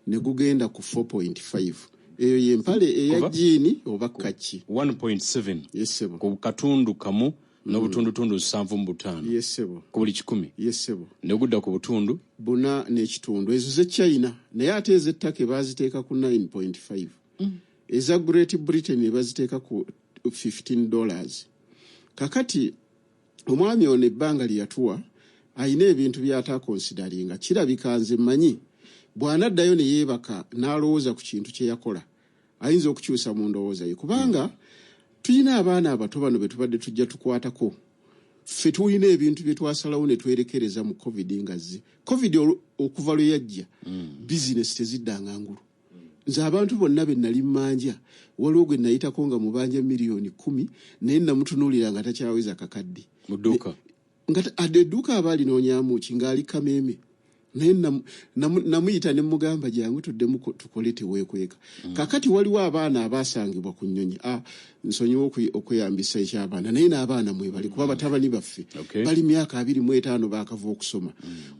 ne gugenda ku 4.5. Eyo yempale eya Kuva? jiini oba kaki. 1.7 Yes, ssebo. ku katundu kamu n'obutundutundu 75 Yes, ssebo. ku buli 100. Yes, ssebo. Ne gudda ku butundu 4.5. Ezo ze China, naye ate ez'ettaka baziteeka ku 9.5. Eza Great Britain baziteeka ku $15. Kakati omwami ono ebbanga lye yatuwa ayina ebintu by'ataconsideringa. Kirabika nze mmanyi bw'anaddayo ne yeebaka n'alowooza ku kintu kye yakola, ayinza okukyusa mu ndowooza ye, kubanga tulina abaana abato bano be tubadde tujja tukwatako. Ffe tulina ebintu bye twasalawo ne twerekereza mu COVID nga zze. COVID okuva lwe yajja, bizinesi teziddanga ngulu. Nze abantu bonna be nali mmanja, waliwo gwe nayitako nga mubanja miliyoni 10, naye namutunuulira nga takyaweza kakadde. Mu dduuka? Nga adde edduuka aba alinoonyamu ki ng'ali Kameeme, naye namuyita ne mugamba, "Jangu tuddemu tukole, teweekweka." Kakati waliwo abaana abasangibwa ku nnyonyi. Nsonyiwa okweyambisa ekyabaana, naye n'abaana mwebali, kuba batabani baffe bali myaka 25, baakava okusoma.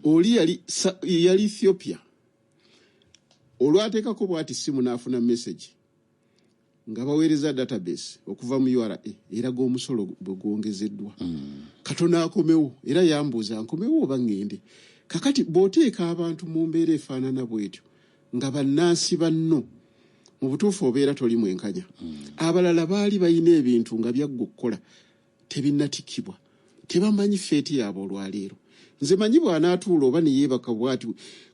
Oli yali Ethiopia, olwateekako bwati simu n'afuna message nga baweereza database okuva mu URA eraga omusolo bwe gwongezeddwa. Katono akomewo, era yambuuza, "Nkomewo oba ŋŋende?" Kakati bw'oteeka abantu mu mbeera efaanana bwetyo nga bannansi banno, mu butuufu obeera toli mwenkanya. Abalala baali balina ebintu nga byaggwa okukola, tebinnatikibwa, tebamanyi fate yaabwe olwaleero. Nze manyi bw'anaatuula oba ne yeebaka bw'ati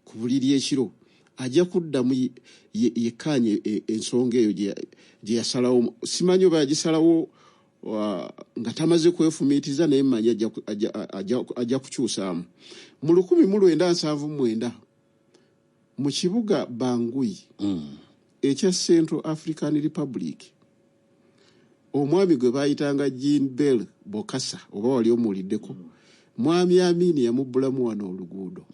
ku buliri ekiro, ajja kuddamu yekkaanye ensonga eyo gye yasalawo. Simanyi oba yagisalawo nga tamaze kwefumiitiriza, naye mmanyi ajja kukyusaamu. Mu 1979, mu kibuga Bangui ekya Central African Republic, omwami gwe bayitanga Jean Bel Bokassa, oba wali omuwuliddeko, mwami Amini yamubbulamu wano oluguudo.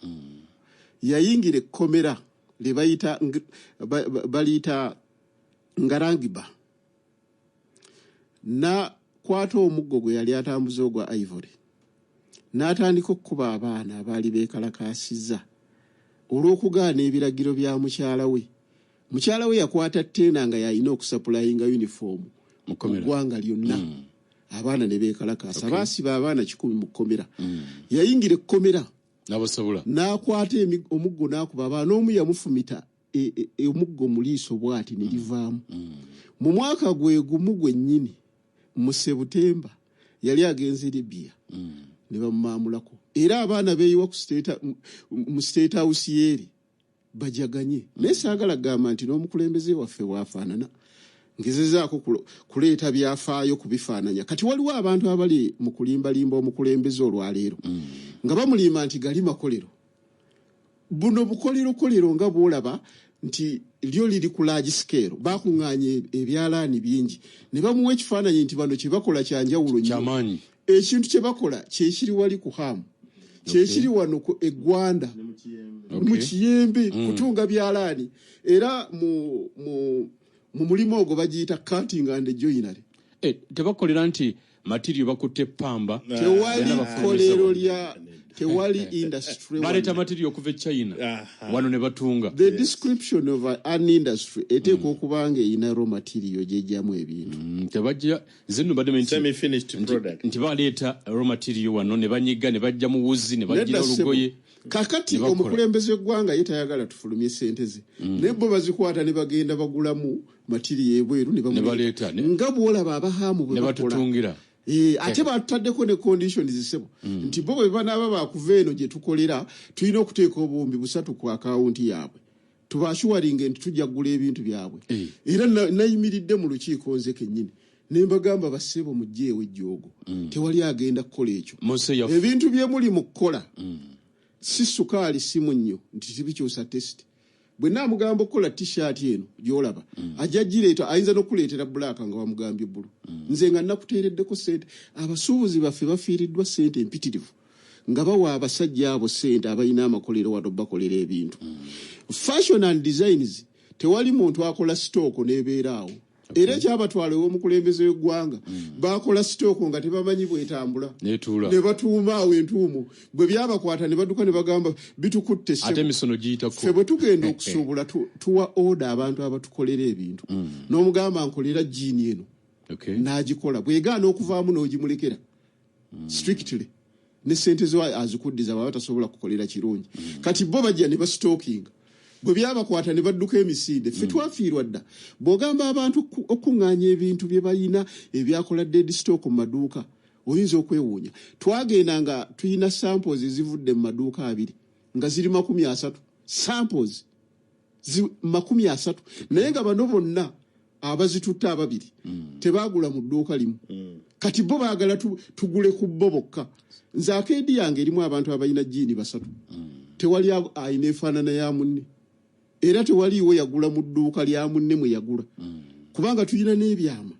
Yayingira ekkomera lye bayita baliyita Ngarangiba, nakwata omuggo gwe yali atambuza ogwa ivory, n'atandika okukuba abaana abaali beekalakaasizza olw'okugaana ebiragiro bya mukyala we. Mukyala we yakwata tender nga yalina okusupplyinga uniform Mu mu kkomera. ggwanga lyonna. Abaana ne beekalakaasa, baasiba abaana 100 mu kkomera. Yayingira ekkomera n'abasabula. N'akwata omuggo n'akuba abaana. Omu yamufumita omuggo mu liiso bw'ati ne livaamu. Mu mwaka gwe gumu gwennyini, mu Sebutemba, yali agenze Libya ne bamumaamulako, era abaana beeyiwa ku mu State House yeeri bajaganye. Naye saagala kugamba nti n'omukulembeze waffe waafaanana. Ngezezaako kuleeta byafaayo kubifaananya. Kati waliwo abantu abali mu kulimbalimba omukulembeze olwaleero nga bamulimba nti gali makolero. Buno bukolerokolero nga bwolaba nti lyo liri ku large scale, bakuŋŋaanya ebyalaani bingi ne bamuwa ekifaananyi nti bano kye bakola kyanjawulo nnyo. Kyamaanyi. Ekintu kye bakola kyekiri wali ku Hamu, kyekiri wano ku eggwanda mu Kiyembe, kutunga byalaani. Era mu mulimu ogwo bagiyita cutting and joinery. Eh, tebakolera nti material bakutte pamba. Tewali Byonna bafulumiza kolero wano. lya, tewali industry Baleeta wano. material okuva e China wano ne batunga. The description of an industry eteekwa okuba nga erina raw material gyejjamu ebintu. Tebajja, nze nno badde nti Semi finished product. nti baleeta raw material wano ne banyiga ne bajja mu wuzi ne bajjira Nedda, ssebo. olugoye. Kakati Ne bakola. omukulembeze w'eggwanga ye tayagala tufulumye sente ze, naye bo bazikwata ne bagenda bagulamu material ebweru ne Ne baleeta, nga bw'olaba Abahaamu bwe ne bakola. batutungira. Ate batutaddeko ne conditions sebo, nti bo bwe banaaba bakuva eno gye tukolera, tulina okuteeka 3000 ku akawunti yaabwe, tubaashuwaringe nti tujja kugula ebintu byabwe. Era nayimiridde mu lukiiko nze kennyini ne mbagamba, bassebo, mugjeewo ejjoogo, tewali agenda kukola ekyo. Mu nsi yaffe. Ebintu bye muli mu kukola si sukaali, si munnyo nti tibikyusa taste. Bwe naamugamba okukola T-shirt eno gy'olaba, ajja gireeta, ayinza n'okuleetera black nga wamugambye blue. Nze nga nakuteereddeko sente. Abasuubuzi baffe bafiiriddwa sente empitirivu nga bawa abasajja abo sente abalina amakolero wano bakolera ebintu. Fashion and designs, tewali muntu akola stock n'ebeera awo. Era ekyabatwala ew'omukulembeze w'eggwanga, bakola stock nga tebamanyi bwetambula. Netuula. Ne batuuma awo entuumo. Bwe byabakwata ne badduka ne bagamba bitukutte. Ate ssebo. emisono giyitako. Ffe bwe tugenda okusuubula, tuwa order abantu abatukolera ebintu, n'omugamba nkolera jean eno, n'agikola. Bwegaana okuvaamu n'ogimulekera strictly ne sente zo azikuddiza baba tasobola kukolera kirungi. Kati bo bajja ne basitookinga, bwe byabakwata ne badduka emisinde. Ffe twafiirwa dda. Bw'ogamba abantu okuŋŋaanya ebintu bye balina ebyakola dead stock mu maduuka, oyinza okwewuunya. Twagenda nga tulina samples ezivudde mu maduuka abiri nga ziri 30, samples 30, naye nga bano bonna abazitutte ababiri tebagula mu dduuka limu. Kati bo baagala tugule ku bo bokka. Nze arcade yange erimu abantu abalina jean basatu, tewali ayina efaanana ya munne, era tewaliiwo yagula mu dduuka lya munne mwe yagula, kubanga tulina n'ebyama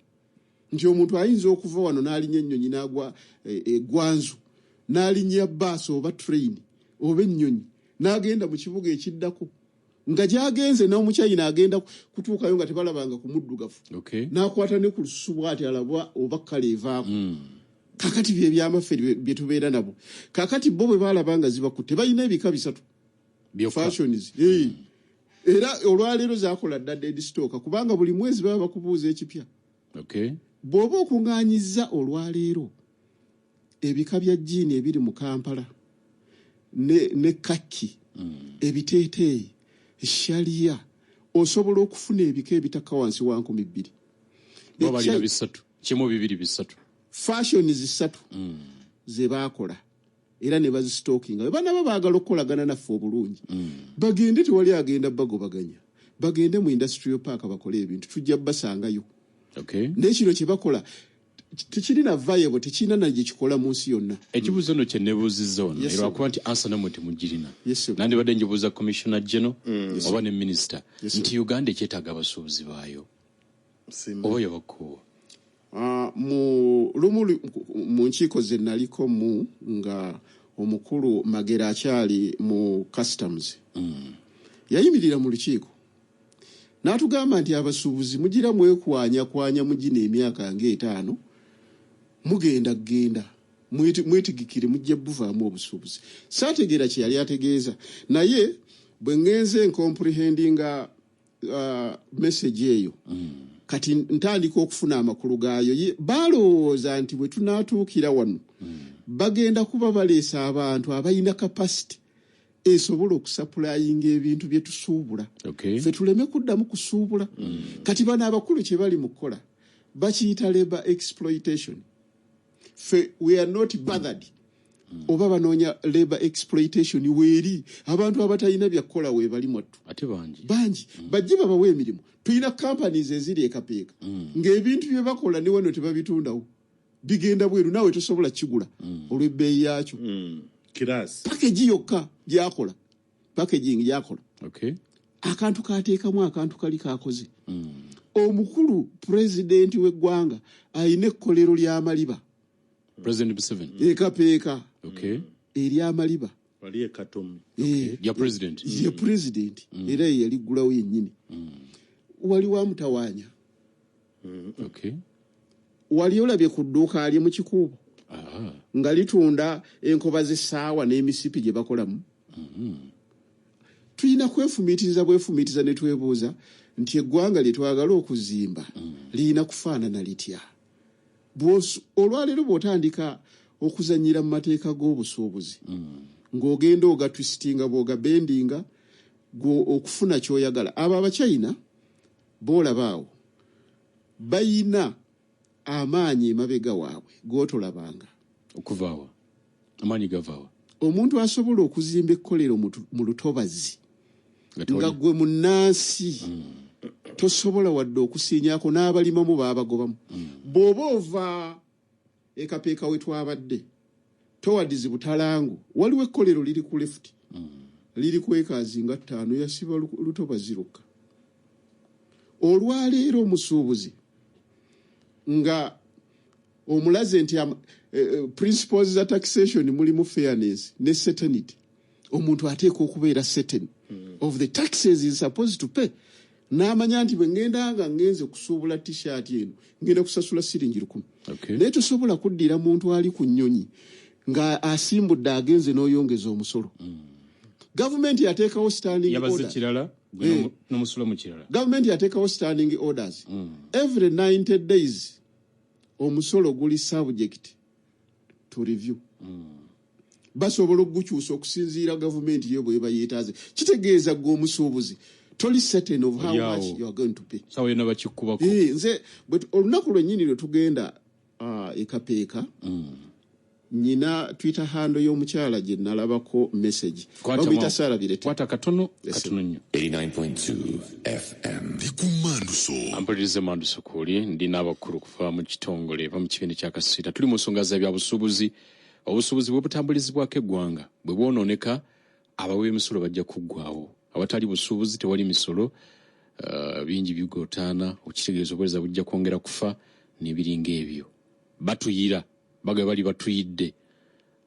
nti omuntu ayinza okuva wano n'alinnya ennyonyi n'agwa egwanzu, n'alinnya baasi oba train oba ennyonyi n'agenda mu kibuga ekiddako, nga gy'agenze n'omukyayina agenda kutuukayo nga tebalabanga ku muddugavu, n'akwata ne ku lususu bw'ati alabwa oba kale evaako. Kakati bye byamaffe bye tubeera nabo. Kakati bo bwe baalaba nga zibakutte, balina ebika bisatu. Byokka. Fashions. Era olwaleero zakola dda dead stock, kubanga buli mwezi baba bakubuuza ekipya. Bw'oba okuŋŋaanyizza olwaleero ebika bya jean ebiri mu Kampala ne khaki, ebiteeteeyi, shaliya, osobola okufuna ebika ebitakka wansi wa 2000. Bo balina bisatu, kimu, bibiri, bisatu. Fashions ssatu ze baakola era ne bazisitookinga. Bwe banaba baagala okukolagana naffe obulungi, bagende, tewali agenda bagobaganya. Bagende mu industrial park bakole ebintu, tujja basangayo. Naye kino kye bakola tekirina viable, tekirina na gye kikola mu nsi yonna. Ekibuuzo nno kye nebuuzizza wano, Yes, sir. lwakuba nti answer nammwe temugirina, Yes, sir. nandibadde njibuuza commissioner general oba ne minisita, Yes, sir. nti Uganda ekyetaaga abasuubuzi baayo Simba. oba yabakoowa? Ah, mu lumu mu nkiiko ze naliko mu nga omukulu Magera akyali mu customs, yayimirira mu lukiiko n'atugamba nti abasuubuzi mugira mwekwanyakwanya mu gino emyaka ng'etaano mugenda kugenda, mwetegekere mujja buvaamu obusuubuzi. Saategeera kye yali ategeeza, naye bwe ŋŋenze ncomprehendinga message eyo, kati ntandika okufuna amakulu gaayo. Balowooza nti bwe tunaatuukira wano, bagenda kuba baleesa abantu abalina capacity esobola okusupplyinga ebintu bye tusuubula, ffe tuleme kuddamu kusuubula. Kati bano abakulu kye bali mu kukola bakiyita labor exploitation. Ffe we are not bothered oba banoonya labor exploitation. Weeri abantu abatalina byakukola weebali mwattu. Ate bangi. Bangi, bajje babawe emirimu. Tulina companies eziri ekapeeka ng'ebintu bye bakola ne wano tebabitundawo, bigenda bweru, naawe tosobola kigula olw'ebbeeyi yaakyo. Kirasi. Package yokka gyakola, packaging gyakola, akantu kateekamu, akantu kali kakoze. Omukulu pulezidenti w'eggwanga ayina ekkolero ly'amaliba. President Museveni? Ekapeeka ery'amaliba. Wali ekatomi. Ya president? Ye pulezidenti, era ye yaliggulawo yennyini. Wali wamutawaanya. Wali olabye ku dduuka lye mu Kikuubo nga litunda enkoba z'essaawa n'emisipi gye bakolamu? Tulina kwefumiitiriza bwefumiitiriza ne twebuuza nti eggwanga lye twagala okuzimba lirina kufaanana litya? Olwaleero bw'otandika okuzannyira mu mateeka g'obusuubuzi ng'ogenda ogatwisitinga, bw'ogabendinga okufuna ky'oyagala, abo Abachina boolaba awo bayina Amaanyi emabega waabwe g'otolabanga. Okuvaawa amaanyi gavaawa? Omuntu asobola okuzimba ekkolero mu lutobazi nga gwe munnansi tosobola wadde okusiinyako, n'abalimamu baabagobamu. Bw'oba ova ekapeeka we twabadde towards Butalangu, waliwo ekkolero liri ku left, liri ku acres nga 5, yasiba lutobazi lwokka. Olwaleero omusuubuzi nga omulaze nti principles za taxation mulimu fairness ne certainty, omuntu ateekwa okubeera certain of the taxes is supposed to pay, n'amanya nti bwe ngenda nga ngenze kusuubula T-shirt eno, ngenda kusasula siringi 1,000. Naye tosobola kuddira muntu ali ku nnyonyi nga asimbudde agenze n'oyongeza omusolo. Gavumenti yateekawo standing yabaze order. Kirala gwe n'omusula mu kirala. Gavumenti yateekawo standing orders, every 90 days omusolo guli subject to review. Basobola okugukyusa okusinziira gavumenti yo bweba yeetaaze. Kitegeeza gwe omusuubuzi toli certain of how Oli awo. much you are going to pay. Sawa yonna bakikubako. Nze olunaku lwennyini lwe tugenda ekapeeka, nyina Twitter handle y'omukyala gye nalabako message. Bamuyita Sara Birete. Kwata katono katono nnyo. 89.2 FM. Ndi ku Manduso. Ampulirize Manduso kwoli, ndi n'abakulu kuva mu kitongole ba mu kibiina kya Kasiita. Tuli mu nsonga za byabusuubuzi. Obusuubuzi bwe butambulizibwako eggwanga bwe bwonooneka, abawi b'emisolo bajja kuggwawo. Awatali busuubuzi tewali misolo. Bingi bigotaana, okitegeeza obuweereza bujja kwongera kufa n'ebiringa ebyo. Batuyira, baga bali batuyidde.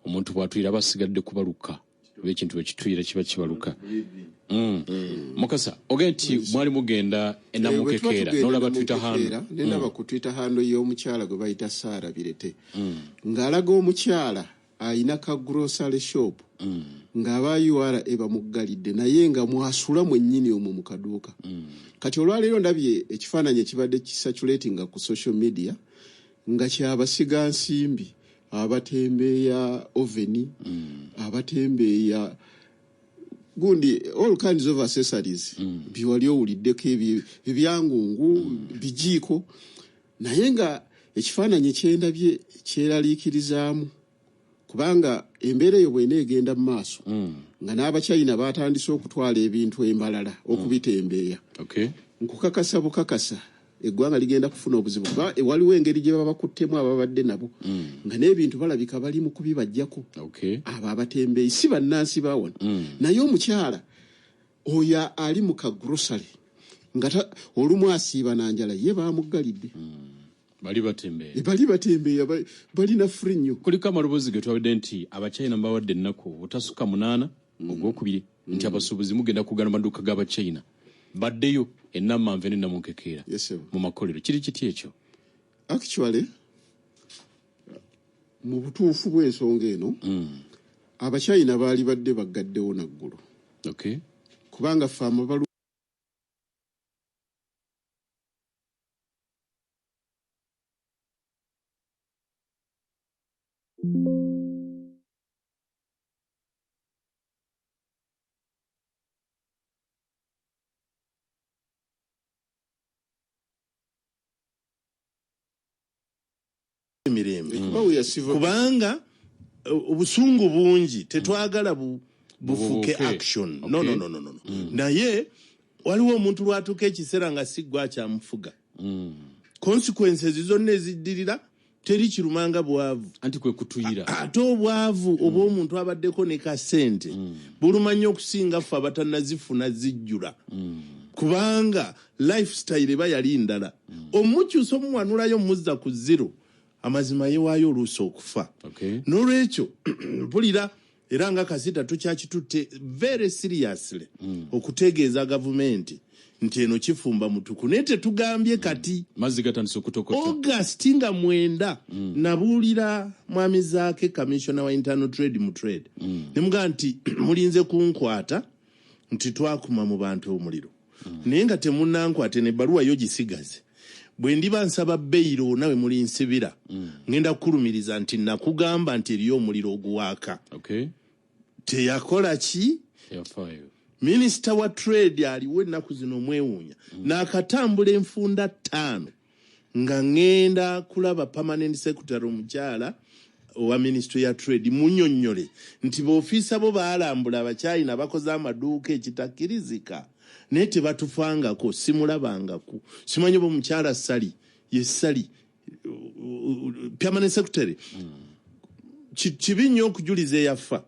Omuntu bw'atuyira aba asigadde kubaluka, oba ekintu bwe kituyira kiba kibaluka. Mukasa, ogende nti mwali mugenda Bwe tuba enamukekeera tugenda n'olaba Twitter Namukekeera, handle. nendaba ku Twitter handle y'omukyala gwe bayita Saara Birete, ng'alaga omukyala ayina ka grocery shop ng'aba URA bamuggalidde, naye nga mwasula mwennyini omwo mu kaduuka. Kati olwaleero ndabye ekifaananyi ekibadde kisaturatinga ku social media nga kyabasiga nsimbi abatembeeya oven, abatembeeya gundi, all kinds of accessories byewali owuliddeko, ebyangungu, bijiiko. Naye nga ekifaananyi kyendabye kyeraliikirizaamu, kubanga embeera eyo bw'ena egenda mu maaso, nga n'Abachina batandise okutwala ebintu embalala okubitembeeya, nkukakasa bukakasa eggwanga ligenda kufuna obuzibu, kuba waliwo engeri gye babakuttemu ababadde nabo, nga n'ebintu balabika bali mu kubibajjako. Abo abatembeeyi si bannansi ba wano. Naye omukyala oyo ali mu ka grocery nga olumu asiiba nanjala, ye bamuggalidde. Bali batembeeya. Bali batembeeya, balina free nnyo. Kuliko amaloboozi ge twabadde nti Abachina bawadde ennaku obutasukka 8 ogwokubiri, nti abasuubuzi mugenda kugana maduuka g'Abachina baddeyo enammanve n'ennamunkekeera Yes, sir. mu makolero. Kiri kiti ekyo? Actually, mu butuufu bw'ensonga eno, Abachina baali badde baggaddewo naggulo, kubanga ffe amabaluwa Emirembe. Kuba we are civil. Kubanga obusungu bungi, tetwagala bufuuke Bubuuke. action. No, no, no, no, no, no. Naye waliwo omuntu lwatuuka ekiseera nga si gwe akyamufuga, consequences zonna eziddirira teri kirumanga bwavu. Anti kwe kutuyira. Ate obwavu obw'omuntu abaddeko ne kasente buluma nnyo okusinga ffe abatannazifuna zijjula, kubanga lifestyle eba yali ndala. Omukyusa omuwanulayo muzza ku zero, amazima yewaayo oluusi okufa. N'olwekyo mpulira era nga Kasita tukyakitutte very seriously okutegeeza gavumenti nti eno kifumba mutuku, naye tetugambye kati. Mazzi gatandise okutokota. August nga 9, nabuulira mwami Zaake, commissioner wa internal trade mu trade, nemugamba nti mulinze kunkwata nti twakuma mu bantu omuliro, naye nga temunankwate nebbaluwa yo gisigaze. Bwe ndiba nsaba beyiro nawe mulinsibira, ngenda kukulumiriza nti nakugamba nti eriyo omuliro oguwaaka. Teyakola ki? Teyafaayo. Minisita wa trade aliwo ennaku zino omwewuunya, n'akatambula enfunda 5. Nga ŋŋenda kulaba permanent secretary omukyala owa ministry ya trade, munyonnyole nti boofiisa bo baalambula Abachina bakoze amaduuka ekitakkirizika, naye tebatufangako. Simulabangako, simanyi oba omukyala Sali ye Sali permanent secretary. Kibi nnyo okujuliza eyafa,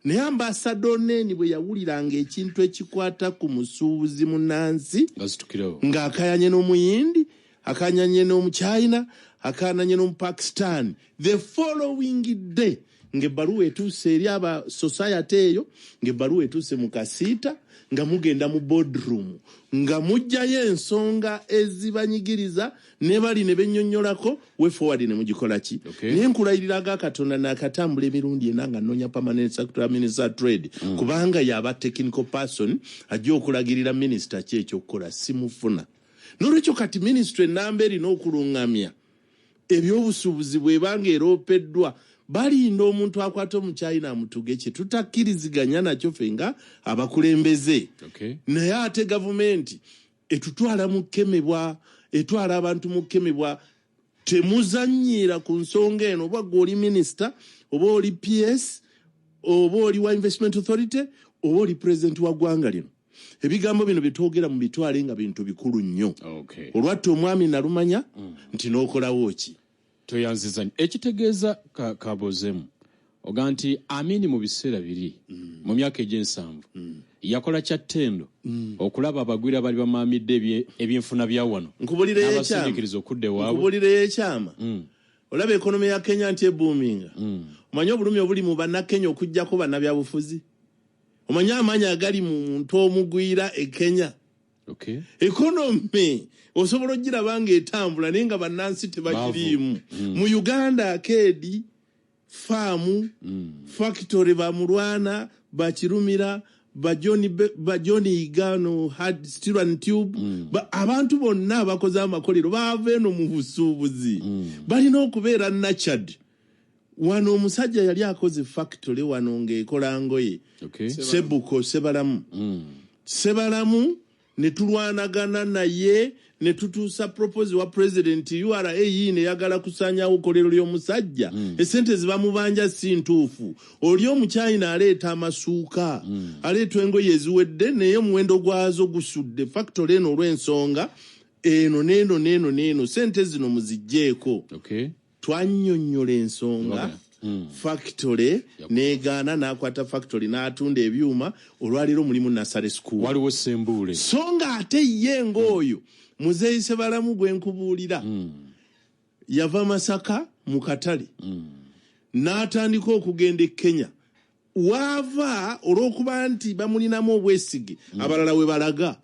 naye ambassador Onen bwe yawuliranga ekintu ekikwata ku musuubuzi munansi nga zitukirawo, ng'akayanye n'Omuyindi, akayanye n'Omuchina, akananye n'Omupakistan, the following day ng'ebbaluwa etuuse eri aba society eyo, ng'ebbaluwa etuuse mu kasiita, nga mugenda mu boardroom, nga mugjayo ensonga ezibanyigiriza ne bali ne bennyonnyolako way forward ne mugikola ki. Naye nkulayirira aga Katonda, nakatambula emirundi ena nga nnoonya permanent secretary, minister trade, kubanga yaba technical person ajja okulagirira minisita ki ekyokukola. Simufuna. Nolwekyo kati minisitule enamba erina okuluŋŋamya ebyobusuubuzi bwebanga eroopeddwa, balinda omuntu akwata Omuchina amutuge, kye tutakkiriziganya nakyo ffe nga abakulembeze. Naye ate gavumenti etutwala mu kkemebwa, etwala abantu mu kkemebwa. Temuzanyiira ku nsonga eno. Oba gwe oli minisita, oba oli PS, oba oli wa Investment Authority, oba oli pulezidenti wa ggwanga lino, ebigambo bino byetwogera mu bitwale nga bintu bikulu nnyo. Olwatta omwami nalumanya nti n'okolawo ki. Toyanziza nnyo. Ekitegeeza kabozeemu oga nti Amini mu biseera biri mu myaka egy'ensanvu yakola kya ttendo okulaba abagwira bali bamaamidde ebyenfuna bya wano Nkubulireyo ekyama. n'abasindikiriza okudda ewaabwe. Nkubulireyo ekyama. Olaba economy ya Kenya nti ebuuminga. Omanyi obulumi obuli mu Bannakenya okugjako bannabyabufuzi? Omanyi amaanyi agali mu muntu omugwira e Kenya? Economy osobola ogiraba ng'etambula, naye nga bannansi tebagiriimu. Mu Uganda arcade, faamu, factory, bamulwana, bakirumira, ba John Igano had steel and tube. Abantu bonna abakoze amakolero baava eno mu busuubuzi, balina okubeera nurtured. Wano omusajja yali akoze factory wano ng'ekola ngoye. Sebuko Sebalamu. Sebalamu ne tulwanagana naye ne tutuusa propose wa president. URA neyagala kusanyawo kolero ly'omusajja. Esente zibamubanja si ntuufu. Oli Omuchina aleeta amasuuka, aleeta engoye eziwedde, naye omuwendo gwazo gusudde factory eno olw'ensonga eno neeno neeno neeno, sente zino muzigjeeko. Twannyonnyola ensonga. Factory negaana, n'akwata factory n'atunda ebyuma. Olwaleero mulimu nursery school. Waliwo Sembuule. So nga ate ye ng'oyo muzeeyi Sebalamu gwe nkubuulira yava Masaka mu katale n'atandika okugenda e Kenya, waava olw'okuba nti bamulinamu obwesige, abalala we balaga.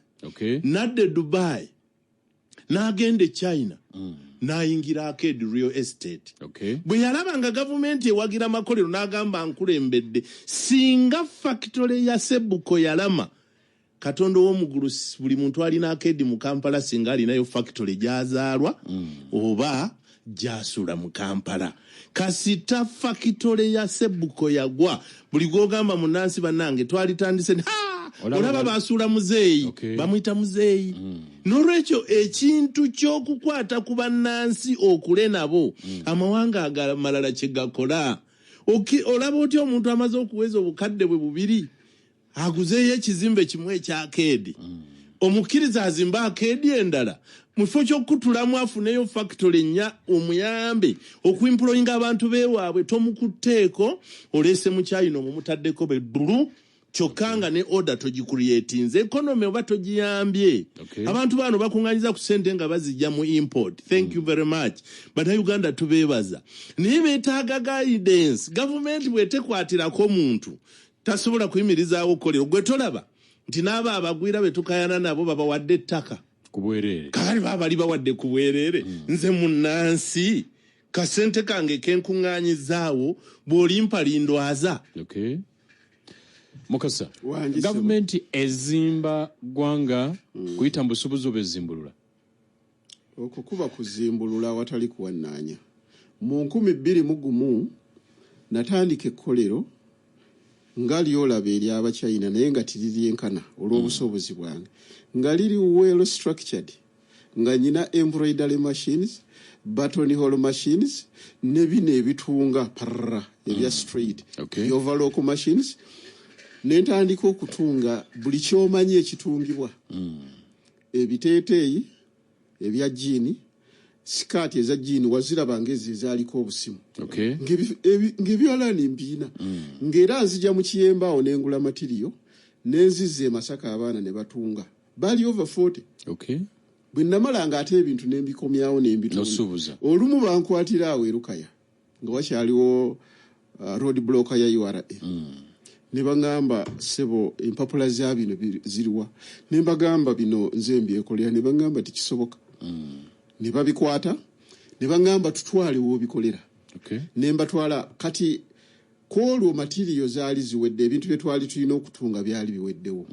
Nadda e Dubai, n'agenda e China, n'ayingira arcade real estate. Bwe yalaba nga gavumenti ewagira makolero, n'agamba, "Nkulembedde." Singa factory ya Sebuko yalama, Katonda ow'omugulu, buli muntu alina arcade mu Kampala singa alinayo factory gy'azaalwa oba gy'asula mu Kampala. Kasita factory ya Sebuko yagwa, buli gwogamba munansi bannange twalitandise "Ha! Olaba basuula muzeeyi." Bamuyita muzeeyi. N'olwekyo ekintu ky'okukwata ku bannansi okule nabo, amawanga agamalala kye gakola. Olaba otya omuntu amaze okuweza obukadde bwe bubiri aguzeeyo ekizimbe kimu ekya arcade, omukkiriza azimbe arcade endala mu kifo ky'okukutulamu afuneyo factory nnya, omuyambe okuemployinga abantu beewaabwe? Tomukutteeko, oleese Mukyayina omumutaddeko beddulu, kyokka nga ne order togicreatinze, economy oba togiyambye. Abantu bano bakuŋŋanyiza ku ssente nga bazijja mu import. Thank you very much, Bannayuganda, tubeebaza, naye beetaaga guidance. Gavumenti bw'etekwatirako muntu tasobola kuyimirizaawo kkolero. Gwe tolaba nti n'abo abagwira be tukayana nabo babawadde ettaka ku bwereere? Kakali baba bali bawadde ku bwereere. Nze munnansi kasente kange kenkuŋŋaanyizaawo, bw'olimpa lindwaza. Okay. Mukasa, Wangi, ssebo. gavumenti ezimba ggwanga kuyita mu busuubuzi oba ezimbulula? Okwo kuba kuzimbulula awatali kuwannaanya. Mu 2001 natandika ekkolero nga lyolaba ery'Abachina, naye nga tiriryenkana olw'obusobozi bwange, nga liri well structured. Nga nyina embroidery machines, button hole machines, ne bino ebitunga parra ebya straight, overlock machines, nentandika okutunga buli kyomanyi ekitungibwa, ebiteeteeyi ebya jean, sikaati eza jean, waziraba ngezi ezaaliko obusimu, ng'ebyalaani mbiina, ng'era nzija mu Kiyembe awo nengula material, nenzizza e Masaka, abaana ne batunga, baali over 40. Bwe namalanga ate ebintu nembikomyawo nembitunga. N'osuubuza. Olumu bankwatira awo erukaya nga wakyaliwo road block ya URA, ne baŋŋamba, "Ssebo, empapula za bino ziriwa?" Ne mbagamba, "Bino nze mbyekolera." Ne baŋŋamba, "Tekisoboka." Ne babikwata ne baŋŋamba, "Tutwale woobikolera." Ne mbatwala. Kati kwolwo material zaali ziwedde, ebintu bye twali tulina okutunga byali biweddewo,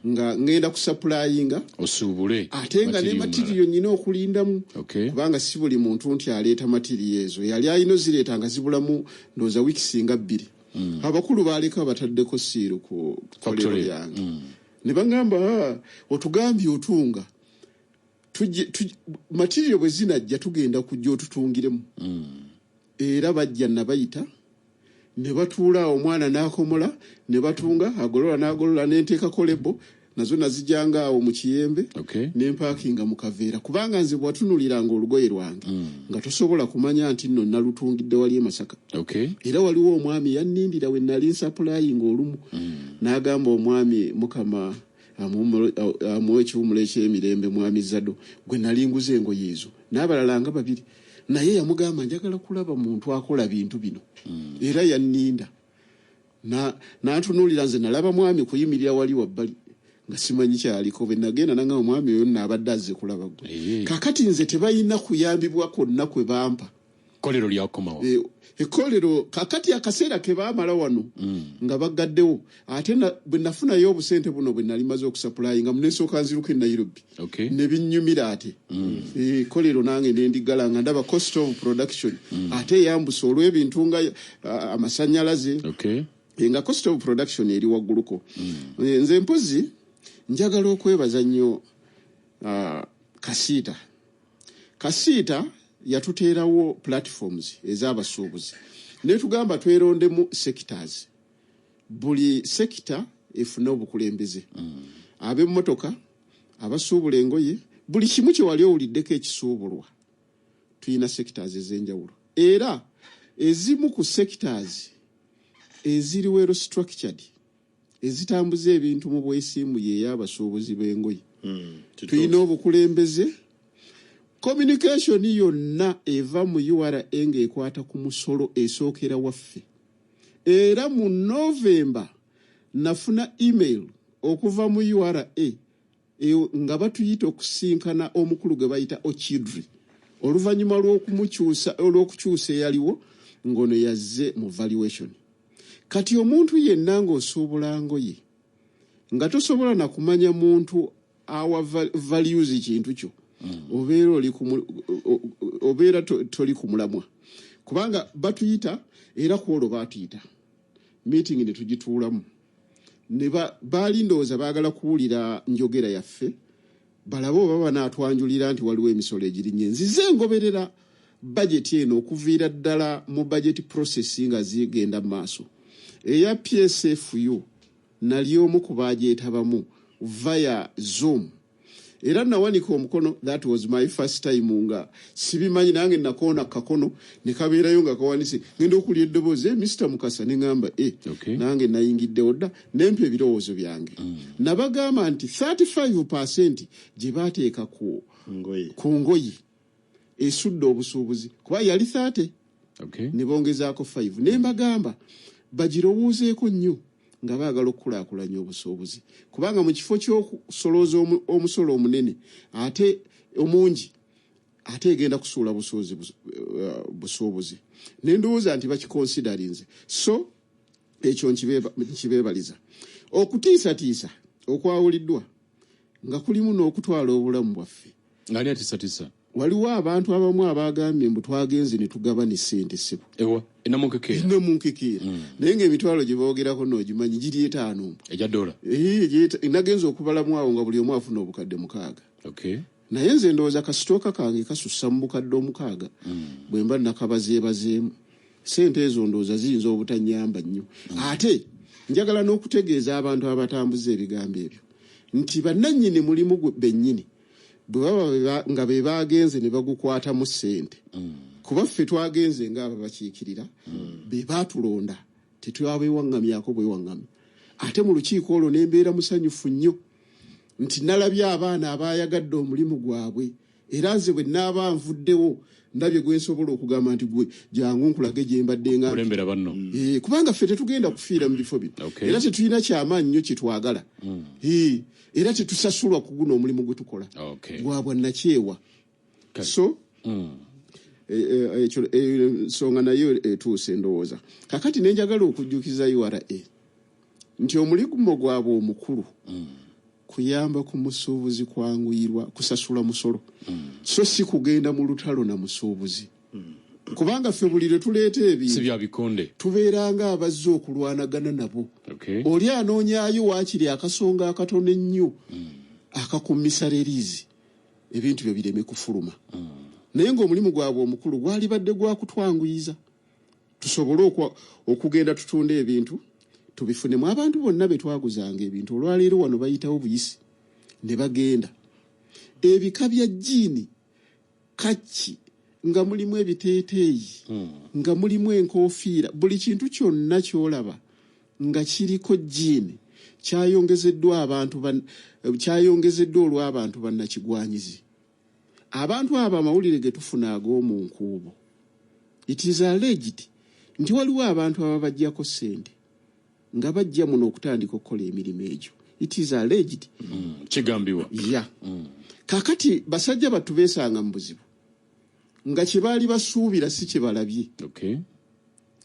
nga ŋŋenda kusupplyinga osuubule ate nga ne material material nyina okulindamu, kubanga si buli muntu nti aleeta material ezo. Yali alina ozireeta nga zibulamu ndowooza wiikisi nga 2. Abakulu baaleka bataddeko seal ku kolero Factory. lyange, ne baŋŋamba, "Ah, otugambye otunga. Material bwe zinajja tugenda kujja otutungiremu." Era bajja, nabayita ne batuula awo, omwana n'akomola ne batunga, agolola n'agolola, nenteekako label, nazo nazijjanga awo mu Kiyembe, nempackinga mu kaveera, kubanga nze bwatunuliranga olugoye lwange nga tosobola kumanya nti nno nalutungidde wali e Masaka. Era waliwo omwami yannindira we nali nsupplyinga olumu, n'agamba omwami, Mukama amuwe ekiwumulo ekyemirembe, mwami Zado gwe nali nguza engoye ezo n'abalala nga babiri, naye yamugamba, "Njagala kulaba muntu akola bintu bino." Era yanninda. N'antunuulira, nze nalaba mwami kuyimirira wali wabbali nga simanyi kyaliko. Bwe nagenda nanga, omwami oyo nno abadde azze kulaba gwe. Kakati nze tebalina kuyambibwa kwonna kwe bampa. Kolero lyakomawo? Ekkolero kakati akaseera ke baamala wano nga baggaddewo, ate bwe nafunayo obusente buno bwe nali maze okusupplyinga, munesooka nziruka e Nairobi, ne binnyumira ate. Ekkolero nange nendiggala nga ndaba cost of production ate eyambusa olw'ebintu nga amasannyalaze, nga cost of production eri wagguluko. Nze mpozi njagala okwebaza nnyo Kasiita. Kasiita yatuteerawo platforms ez'abasuubuzi, netugamba twerondemu sectors, buli sector efune obukulembeze, ab'emmotoka, abasuubula engoye, buli kimu kye wali owuliddeko ekisuubulwa. Tulina sectors ez'enjawulo, era ezimu ku sectors eziri well structured ezitambuza ebintu mu bwesimbu yeey'abasuubuzi b'engoye. Tulina obukulembeze, communication yonna eva mu URA ng'ekwata ku musolo esookera waffe. Era mu Novemba nafuna email okuva mu URA nga batuyita okusinkana omukulu gwe bayita Ochidri, oluvannyuma lw'okumukyusa, olw'okukyusa eyaliwo ng'ono yazze mu valuation. Kati omuntu yenna ng'osuubula ngoye nga tosobola na kumanya muntu awa values kintu kyo, obeera oli obeera toli ku mulamwa, kubanga batuyita, era ku olwo batuyita meeting ne tugituulamu, ne baali ndowooza baagala kuwulira njogera yaffe, balabe oba banaatwanjulira nti waliwo emisolo egirinnye. Nzize ngoberera bajeti eno okuviira ddala mu budget process nga zigenda mu maaso. Eya PSFU nali omu ku bagyetabamu via Zoom, era nawanika omukono. That was my first time nga sibimanyi, nange nakoona kakono ne kabeerayo nga kawanise, ngenda okulya eddoboozi, "Eh, Mr Mukasa," neŋŋamba, "E nange nayingiddewo dda." Nempa ebirowoozo byange, nabagamba nti 35% gye baateeka ku ngoye, ku ngoye esudde obusuubuzi, kuba yali 30, ne bongezaako 5. Ne mbagamba bagirowoozeeko nnyo nga baagala okukulaakulanya obusuubuzi, kubanga mu kifo ky'okusolooza omusolo omunene ate omungi, ate egenda kusuula busuubuzi. Ne ndowooza nti bakiconsiderinze, so ekyo nkibeebaliza. Okutiisatiisa okwawuliddwa nga kulimu n'okutwala obulamu bwaffe. Ng'ani atiisatiisa? Waliwo abantu abamu abagambye mbu twagenze ne tugabana essente, ssebo. Ewa enamunkekeera? Namunkekeera, naye ng'emitwalo gye boogerako noogimanyi giri 5 mbu. Egya dola? Nagenza okubalamu awo nga buli omu afuna obukadde 6. Naye nze ndowooza kasitooka kange kasussa mu bukadde 6 bwe mba nakabazeebazeemu. Sente ezo ndowooza ziyinza obutanyamba nnyo. Ate njagala n'okutegeeza abantu abatambuza ebigambo ebyo nti bannannyini mulimu bennyini bwe baba nga be bagenze ne bagukwatamu ssente, kuba ffe twagenze ng'ababakiikirira, be baatulonda, tetwabewaŋŋamyako bwewaŋŋamya. Ate mu lukiiko olwo ne mbeera musanyufu nnyo nti nalabye abaana abaayagadde omulimu gwabwe, era nze bwe naaba nvuddewo ndabye gwe nsobola okugamba nti gwe jangu nkulage gye mbadde nga kulembera banno. Kubanga ffe tetugenda kufiira mu bifo bino. Era tetulina kyamaanyi nnyo kyetwagala. Era tetusasulwa ku guno omulimu gwe tukola gwa bwannakyewa. So ekyo ensonga nayo etuuse ndowooza. Kakati ne njagala okujjukiza URA nti omulimu gwabwe omukulu kuyamba ku musuubuzi kwanguyirwa kusasula musolo, so si kugenda mu lutalo na musuubuzi, kubanga ffe buli lwe tuleeta Si ebintu bya bikonde. tubeera nga abazze okulwanagana nabo. Oli anoonyaayo waakiri akasonga akatono ennyo akakumisa reriizi ebintu byo bireme kufuluma. Naye ng'omulimu gwabwe omukulu gwalibadde gwa kutwanguyiza tusobole okugenda tutunda ebintu tubifunemu. Abantu bonna be twaguzanga ebintu olwaleero wano bayitawo buyisi ne bagenda. Ebika bya jjiini kacci nga mulimu ebiteeteeyi, nga mulimu enkofiira, buli kintu kyonna ky'olaba nga kiriko jjiini kyayongezeddwa abantu kyayongezeddwa olw'abantu bannakigwanyizi. Abantu abo amawulire ge tufuna ag'omu nkuubo, it is alleged nti waliwo abantu ababaggyako ssente nga bajja muno okutandika okukola emirimu egyo. It is alleged. Kigambibwa. Ya, kakati basajja battu beesanga mu buzibu nga kye baali basuubira si kye balabye.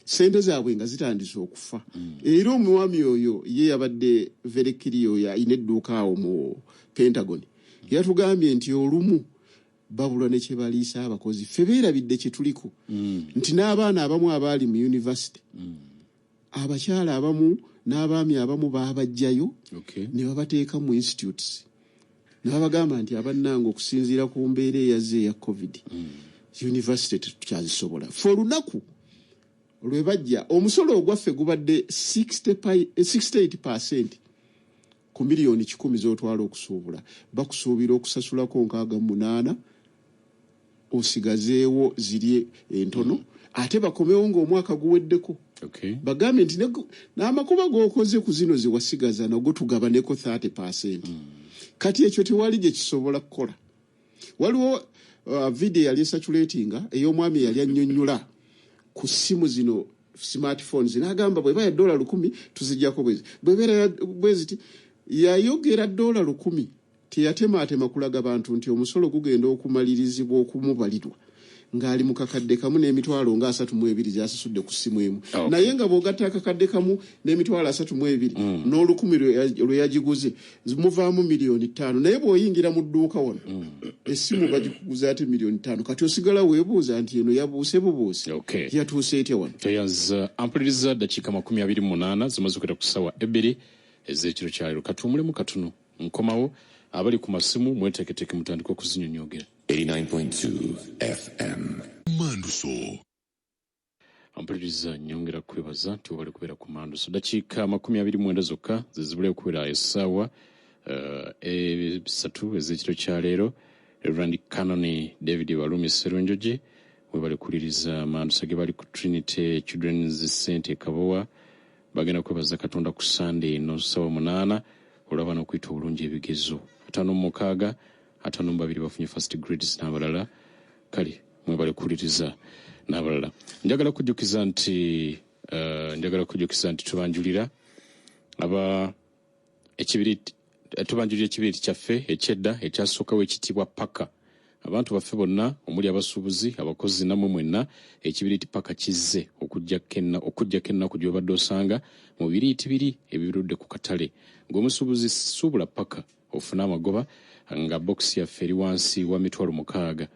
Sente zaabwe nga zitandise okufa. Era omwami oyo ye yabadde very clear, oyo ayina edduuka awo mu Pentagon yatugambye nti olumu babulwa ne kye baliisa abakozi. Ffe beerabidde kye tuliko nti n'abaana abamu abaali mu university, abakyala abamu n'abaami abamu baabajjayo ne babateeka mu institutes ne babagamba nti abannange, okusinziira ku mbeera eyazze eya COVID, university tetukyazisobola. Fe olunaku lwe bajja omusolo ogwaffe gubadde 68% ku miliyoni 100 z'otwala okusuubula, bakusuubira okusasulako 68, osigazeewo ziri entono, ate bakomewo ng'omwaka guweddeko bagambye nti n'amakuba g'okoze ku zino zewasigaza nago tugabaneko 30%. Kati ekyo tewali gye kisobola kukola. Waliwo video yali ecirculatinga ey'omwami eyali annyonnyola ku ssimu zino smartphones, n'agamba bweba ya $1,000 tuzijjako bwezi, bwebeera bweziti. Yayogera $1,000, teyatemaatema kulaga bantu nti omusolo gugenda okumalirizibwa okumubalirwa ng'ali mu kakadde kamu n'emitwalo nga 32 gyasasudde ku ssimu emu. Naye nga bw'ogatta akakadde kamu n'emitwalo 32 n'olukumi lwe yagiguze, muvaamu miliyoni 5. Naye bw'oyingira mu dduuka wano essimu bagikuguza ate miliyoni 5. Kati osigala weebuuza nti eno yabuuse bubuuse, yatuuse etya wano? Toyanza ampuliriza, dakiika 28 zimaze okugenda ku ssaawa 2 ez'ekiro kyaleero. Katuwumulemu katono, nkomawo. Abali ku masimu mweteeketeeke mutandike okuzinyonyogera. 89.2 FM. Manduso. Ampuliriza, nyongera kwebaza nti obali kubeera ku Manduso. Dakiika 29 zokka zezibulayo okubeera essaawa 3 ez'ekiro kyaleero. Reverend Canon David Balumi Serunjogi, webali kuwuliriza Manduso ge bali ku Trinity Children's Center e Kabowa, bagenda kwebaza Katonda ku Sande eno ssaawa 8 olw'abaana okuyita obulungi ebigezo, 56, 52 bafunye first grades n'abalala. Kale mwebale kuwuliriza n'abalala. Njagala kujjukiza nti tubanjulira aba ekibiriti, tubanjulira ekibiriti kyaffe ekyedda ekyasookawo ekitibwa Paka. Abantu baffe bonna omuli abasuubuzi, abakozi nammwe mwenna, ekibiriti Paka kizze okuggyako ennaku gy'obadde osanga mu biriiti biri ebirudde ku katale. Ng'omusuubuzi suubula Paka ofune amagoba, nga bokisi yaffe eri wansi wa 60,000.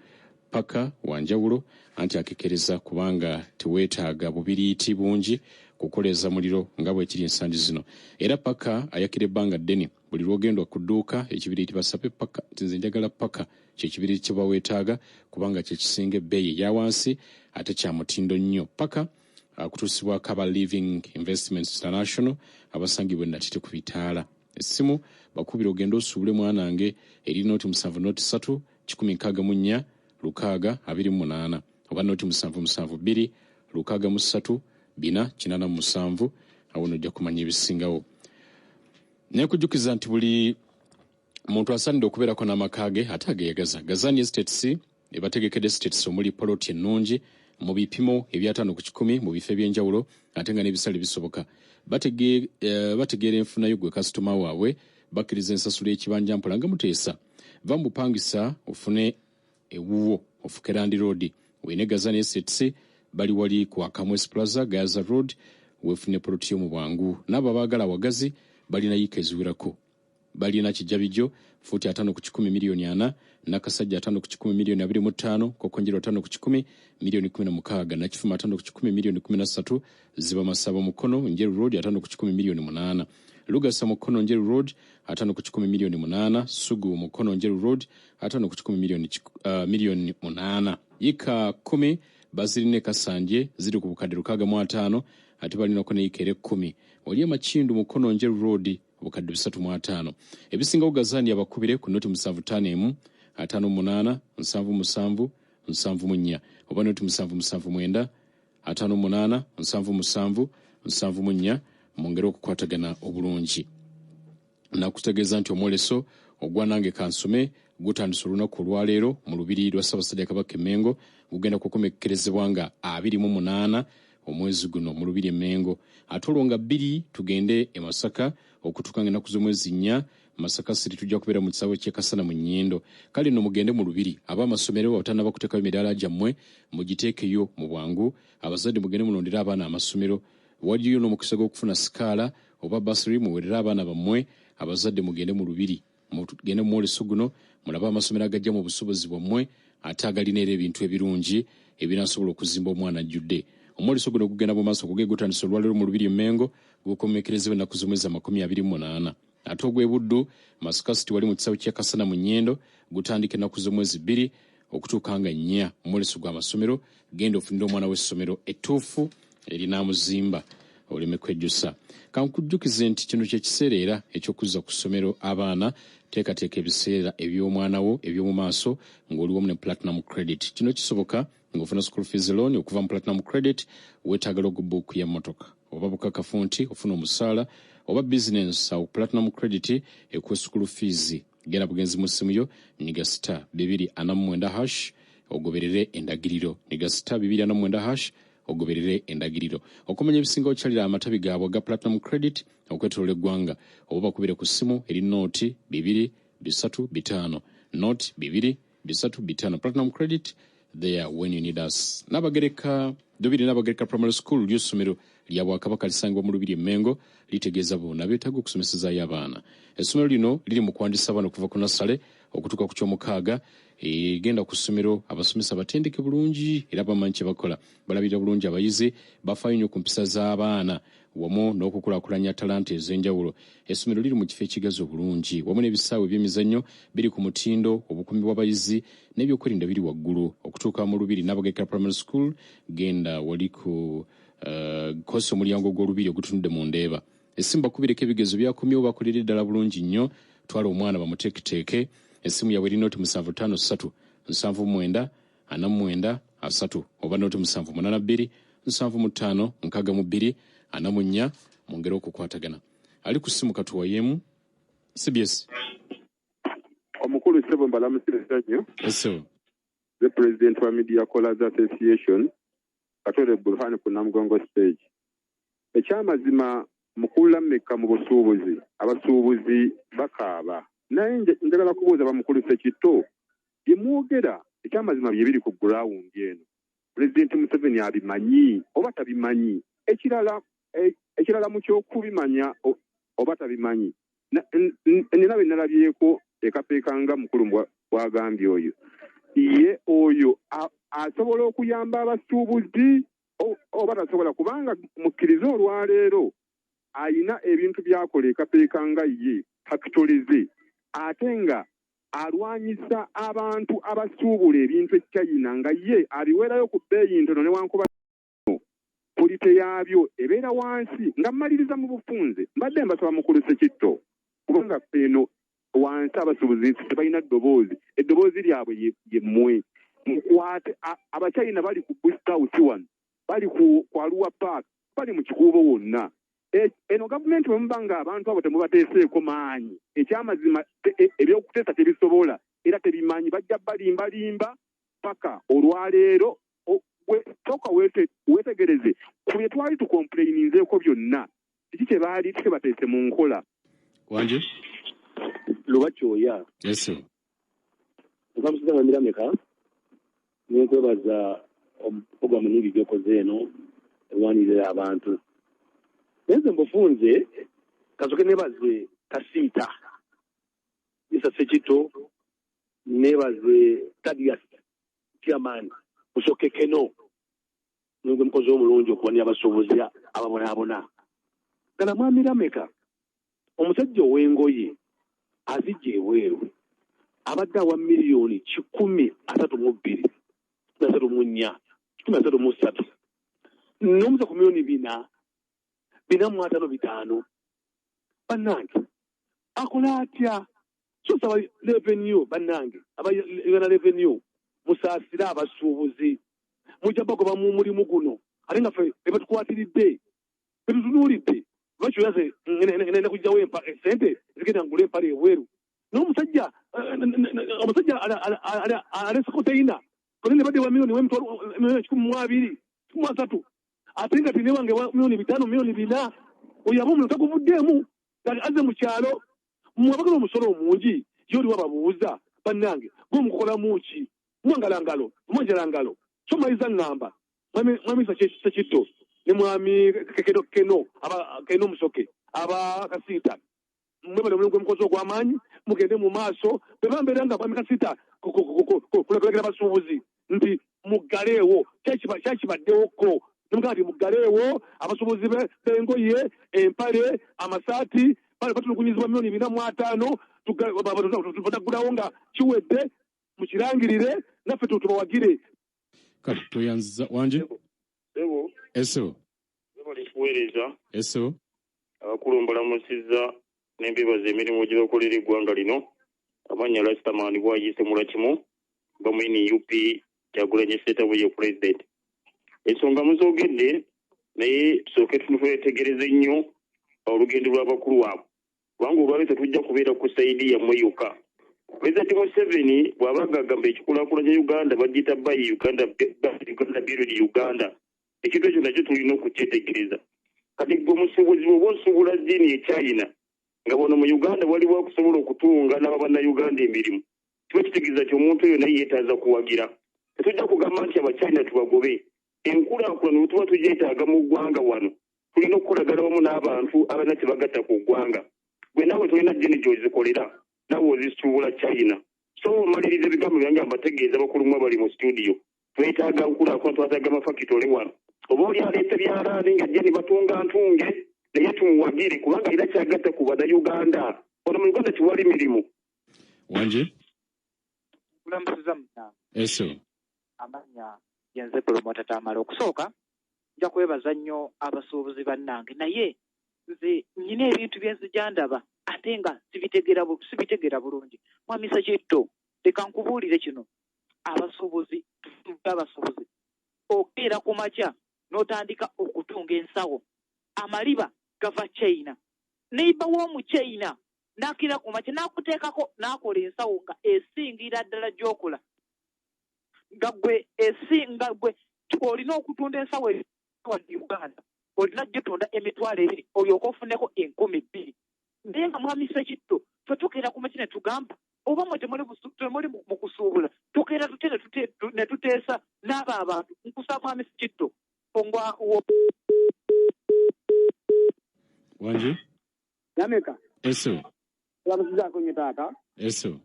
Paka wanjawulo anti akekereza kubanga teweetaaga bubiriiti bungi. Kukoleeza muliro nga bwe kiri ensangi zino. Era paka ayakira ebbanga ddene. Buli lw'ogenda ku dduuka ekibiriiti basabe paka nti nze njagala paka, kyekibiriiti kye baweetaaga kubanga kyekisinga ebbeeyi eya wansi ate kya mutindo nnyo. Paka akutuusibwako aba Living Investments International abasangibwa e Natete ku bitaala. Essimu bakubira ogende osuubule mwanange eri 0 7 0 3 164 6 28 oba 0 7 7 2 6 3 4 87. Awo nojja kumanya ebisingawo. Nekujjukiza nti buli muntu asaanidde okubeerako n'amaka ge ate ageyagaza. Gazani Estates ebategekedde estates omuli poloti ennungi mu bipimo ebyataano ku kikumi mu bifo ebyenjawulo ate nga n'ebisale bisoboka. Bategeera enfunayo gwe kasitoma waabwe, bakkiriza ensasula y'ekibanja mpola nga muteesa. Va mu bupangisa ofune ewuwo ofuke landiroodi. Wene Gazani Estates bali wali ku Akamwesi Plaza, Gaza Road, weefune poloti yo mu bwangu. N'abo abaagala awagazi balina yiika eziwerako. Balina Kijabijjo fuuti 50 ku kikumi miliyoni 40, Nakasajja 50 ku kikumi miliyoni 25, Kokonjero 50 ku kikumi miliyoni 16, Nakifuma 50 ku kikumi miliyoni 13, Ziba Masaba Mukono Njeru Road 50 ku kikumi miliyoni 8, Lugasa Mukono Njeru Road 50 ku kikumi miliyoni 8, Sugu Mukono Njeru Road 50 ku kikumi miliyoni 8. Yiika 10 bazirina e Kasanje ziri ku bukadde 65, ate balinako ne yiika era 10 wali e Makindu Mukono Njeru Road obukadde 350. Ebisingawo Gazani abakubire ku 0 7 5 1 58 77 74 oba 0 7 7 9 58 77 74 mwongere okukwatagana obulungi. Nakutegeeza nti omwoleso ogwa Nange Kansome gutandise olunaku olwaleero mu lubiri lwa Ssaabasajja Kabaka e Mmengo, gugenda kukomekkerezebwa nga 28 omwezi guno mu lubiri e Mmengo. Ate olwo nga 2 tugende e Masaka okutuuka nga ennaku z'omwezi 4 Masaka City tujja kubeera mu kisaawe ky'e Kasana mu Nnyindo. Kale nno mugende mu lubiri, ab'amasomero abatannaba kuteekayo midaala gyammwe mugiteekeyo mu bwangu. Abazadde mugende mulondere abaana amasomero. Waliyo n'omukisa gw'okufuna sikaala oba basiri muweerere abaana bammwe. Abazadde mugende mu lubiri, mugende mu mwoleso guno mulabe amasomero agajja mu busobozi bwammwe ate agalina era ebintu ebirungi ebinasobola okuzimba omwana ajjudde. Omwoleso guno gugenda mu maaso kuge gutandise olwaleero mu lubiri e Mmengo, gukomekkerezebwa ennaku z'omwezi 28. Ate ogw'e Buddu Masaka City wali mu kisaawe ky'e Kasana mu Nnyindo gutandika ennaku z'omwezi 2 okutuuka nga 4. Omwoleso gw'amasomero, genda ofunire omwana w'essomero ettuufu erinaamuzimba oleme kwejjusa. Kankujjukize nti kino kye kiseera era eky'okuzza ku ssomero abaana. Teekateeka ebiseera eby'omwana wo eby'omu maaso ng'oli wamu ne Platinum Credit. Kino kisoboka ng'ofuna school fees loan okuva mu Platinum Credit. Weetaaga logbook ya mmotoka oba bukakafu nti ofuna omusaala oba business, awo Platinum Credit ekuwa school fees. Genda bugenzi mu ssimu yo, nyiga star 249 hash ogoberere endagiriro. Nyiga star 249 hash ogoberere endagiriro. Okumanya ebisingawo kyalira amatabi gaabwe aga Platinum Credit okwetoloola eggwanga oba bakubire ku ssimu eri 0 2 3 5 0 2 3 5. Platinum Credit, there when you need us. Nabagereka Lubiri Nabagereka Primary School lyo ssomero lya Bwakabaka lisangibwa mu Lubiri e Mmengo, litegeeza bonna beetaaga okusomesezaayo abaana. Essomero lino liri mu kwandisa abaana okuva ku nasale okutuuka ku kyomukaaga. Egenda ku ssomero abasomesa batendeke bulungi era bamanyi kye bakola, balabirira bulungi abayizi, bafaayo nnyo ku mpisa z'abaana wamu n'okukulaakulanya talanta ez'enjawulo. Essomero liri mu kifo ekigazi obulungi wamu n'ebisaawe eby'emizannyo biri ku mutindo, obukuumi bw'abayizi n'ebyokwerinda biri waggulu. Okutuuka mu Lubiri Nabagereka Primary School, genda wali ku kosa omulyango gw'olubiri ogutunudde mu Ndeeba. Essimu bakubireko, ebigezo byakomyewo, bakolera eddala bulungi nnyo. Twala omwana bamuteeketeeke. Essimu yaabwe eri 0 7 5 3 79 49 30 oba 0 7 8 2 75 62 44 mwongere okukwatagana. Ali ku ssimu katuwayeemu CBS. Omukulu ssebo, mbalamusiriza nnyo. Ssebo. The president wa Media Callers Association, Katore Burhan ku Namugongo stage. Ekyamazima mukulula mmeka mu busuubuzi, abasuubuzi bakaaba, naye njagala kubuuza bamukulu Sekitto, bye mwogera ekyamazima bye biri ku ground eno, Pulezidenti Museveni abimanyi oba tabimanyi? Ekirala mu kyokubimanya oba tabimanyi, nina bye nalabyeko ekapeeka nga mukulu bw'agambye oyo ye oyo asobola okuyamba abasuubuzi. Oba tasobola, kubanga mukkirize olwaleero ayina ebintu by'akola ekapeeka nga ye fakitole ze, ate nga alwanyisa abantu abasuubula ebintu e China, nga ye abiweerayo ku bbeeyi ntono newankuba quality yaabyo ebeera wansi. Nga mmaliriza mu bufunze, mbadde mbasaba mukulu Sekitto, kubanga ffe eno wansi abasuubuzi tebalina ddoboozi, eddoboozi lyabwe ye mmwe. Mukwate Abachina bali ku Bush House wano, bali ku Arua Park, bali mu Kikuubo wonna. Eno gavumenti bwe muba nga abantu abo temubateeseeko maanyi, ekyamazima ebyokuteesa tebisobola era tebimanyi, bajja balimbalimba paka olwaleero. Sooka weetegereze ku bye twali tucomplaininzeeko byonna, kiki kye baali tebateese mu nkola? Wanje? Luba kyoya. Yes sir. Nkamusiza nga mirameka, nenkwebaza programu nyingi gyokoze eno erwanirira abantu. Naye nze mbufunze kasoke nebaze Kasiita Isa Sekito, nebaze Tadias chairman Musoke Keno, nigwe mukozi omulungi okuwanira abasuubuzi ababonaabona. Ddala mwami Lameka, omusajja ow'engoye azijja ebweru abadde awa 132 miliyoni, 134, 133, n'omuza ku 400 million, 455, 5. Bannange, akola atya? So saba revenue, bannange aba Uganda Revenue, musaasire abasuubuzi, mujja bagoba mu mulimu guno, ate nga ffe ebatukwatiridde betutunuulidde. Lwaki nenda kujjawo sente zigenda ngula empale ebweru, n'omusajja omusajja alese konteyina konteyina ebadde wa miliyoni 120 miliyoni, 130, ate nga tinewange wa 5 miliyoni, 4 miliyoni. Oyo aba omulimu taguvuddeemu, kati azze mu kyalo. Mmwe abagala omusolo omungi, ye oli wababuuza, bannange, gwe mukukolamu ki? Mwangalangalo mwanjalangalo. So maliza ŋŋamba mwami Sekitto ne mwami Kekeno, Keno aba Keno Musoke, aba Kasiita, mwebale omulimu gwe mukozi ogw'amaanyi, mugende mu maaso. Bwe bambeera nga mwami Kasiita kulagala abasuubuzi nti muggaleewo, kyakibaddewokko nemugamba nti muggaleewo abasuubuzi b'engoye, empale, amasaati, bale batulugunyizibwa 450 miliyoni, bataggulawo nga kiwedde, mukirangirire naffe tubawagire. Kale toyanziza, wanje? Sebo. Esebo. Bali kuweereza. Esebo. Abakulu mbalamusizza n'embebaza emirimu gye bakolera eggwanga lino. Amannya Rastaman bwayise mulakimu bamu NUP, Kyagulanyi Ssentamu ye president. Ensonga muzoogedde, naye tusooke twetegereze nnyo olugendo lw'abakulu abo, kubanga olwaleero tetujja kubeera ku side yammwe yokka. Pulezidenti Museveni bw'aba ng'agamba ekikulaakulanya Uganda bagiyita Buy Uganda, Buy Uganda, Build Uganda, ekintu ekyo nakyo tulina okukyetegereza. Kati gwe omusuubuzi bw'oba osuubula jean e China, nga wano mu Uganda waliwo okusobola okutunga n'abannayuganda emirimu, kiba kitegeeza nti omuntu oyo naye yeetaaza kuwagira. Tetujja kugamba nti Abachina tubagobe. Enkulaakulana bwe tuba tugyetaaga mu ggwanga wano, tulina okukolagana wamu n'abantu abalina kye bagatta ku ggwanga. Gwe naawe tolina jean gy'ozikolera, naawe ozisuubula China. So maliriza ebigambo byange mbategeeza, bakulumu abali mu studio, twetaaga nkulaakulana, twetaaga amafakitole wano. Oba oli aleeta byalaani nga jean batunga ntunge, naye tumuwagire kubanga alina kyagatta ku bannayuganda. Wano mu Uganda tiwali mirimu. Wanje? Kulamusiza munange. Esebo. Amannya yenze Promota Tamala. Okusooka nja kwebaza nnyo abasuubuzi bannange, naye nze nyina ebintu byenzija ndaba ate nga sibitegera bulungi. Mwami Sekitto, leka nkubuulire kino. Abasuubuzi okeera ku makya n'otandika okutunga ensawo, amaliba gava China. Neiba w'omu China n'akira ku makya n'akuteekako n'akola ensawo nga esingira ddala gy'okola, nga gwe nga gwe olina okutunda ensawo wano Uganda, olina gitunda 20,000 olyoke ofuneko 2,000. Naye nga mwami Sekitto, ffe tukeera ku makya ne tugamba, oba mwe temuli mu kusuubula, tukeera tutya ne tuteesa n'abo abantu? Nkusaba mwami Sekitto nga Wanje? Nameka. Esebo. Tulamusizaako nnyo taata. Esebo.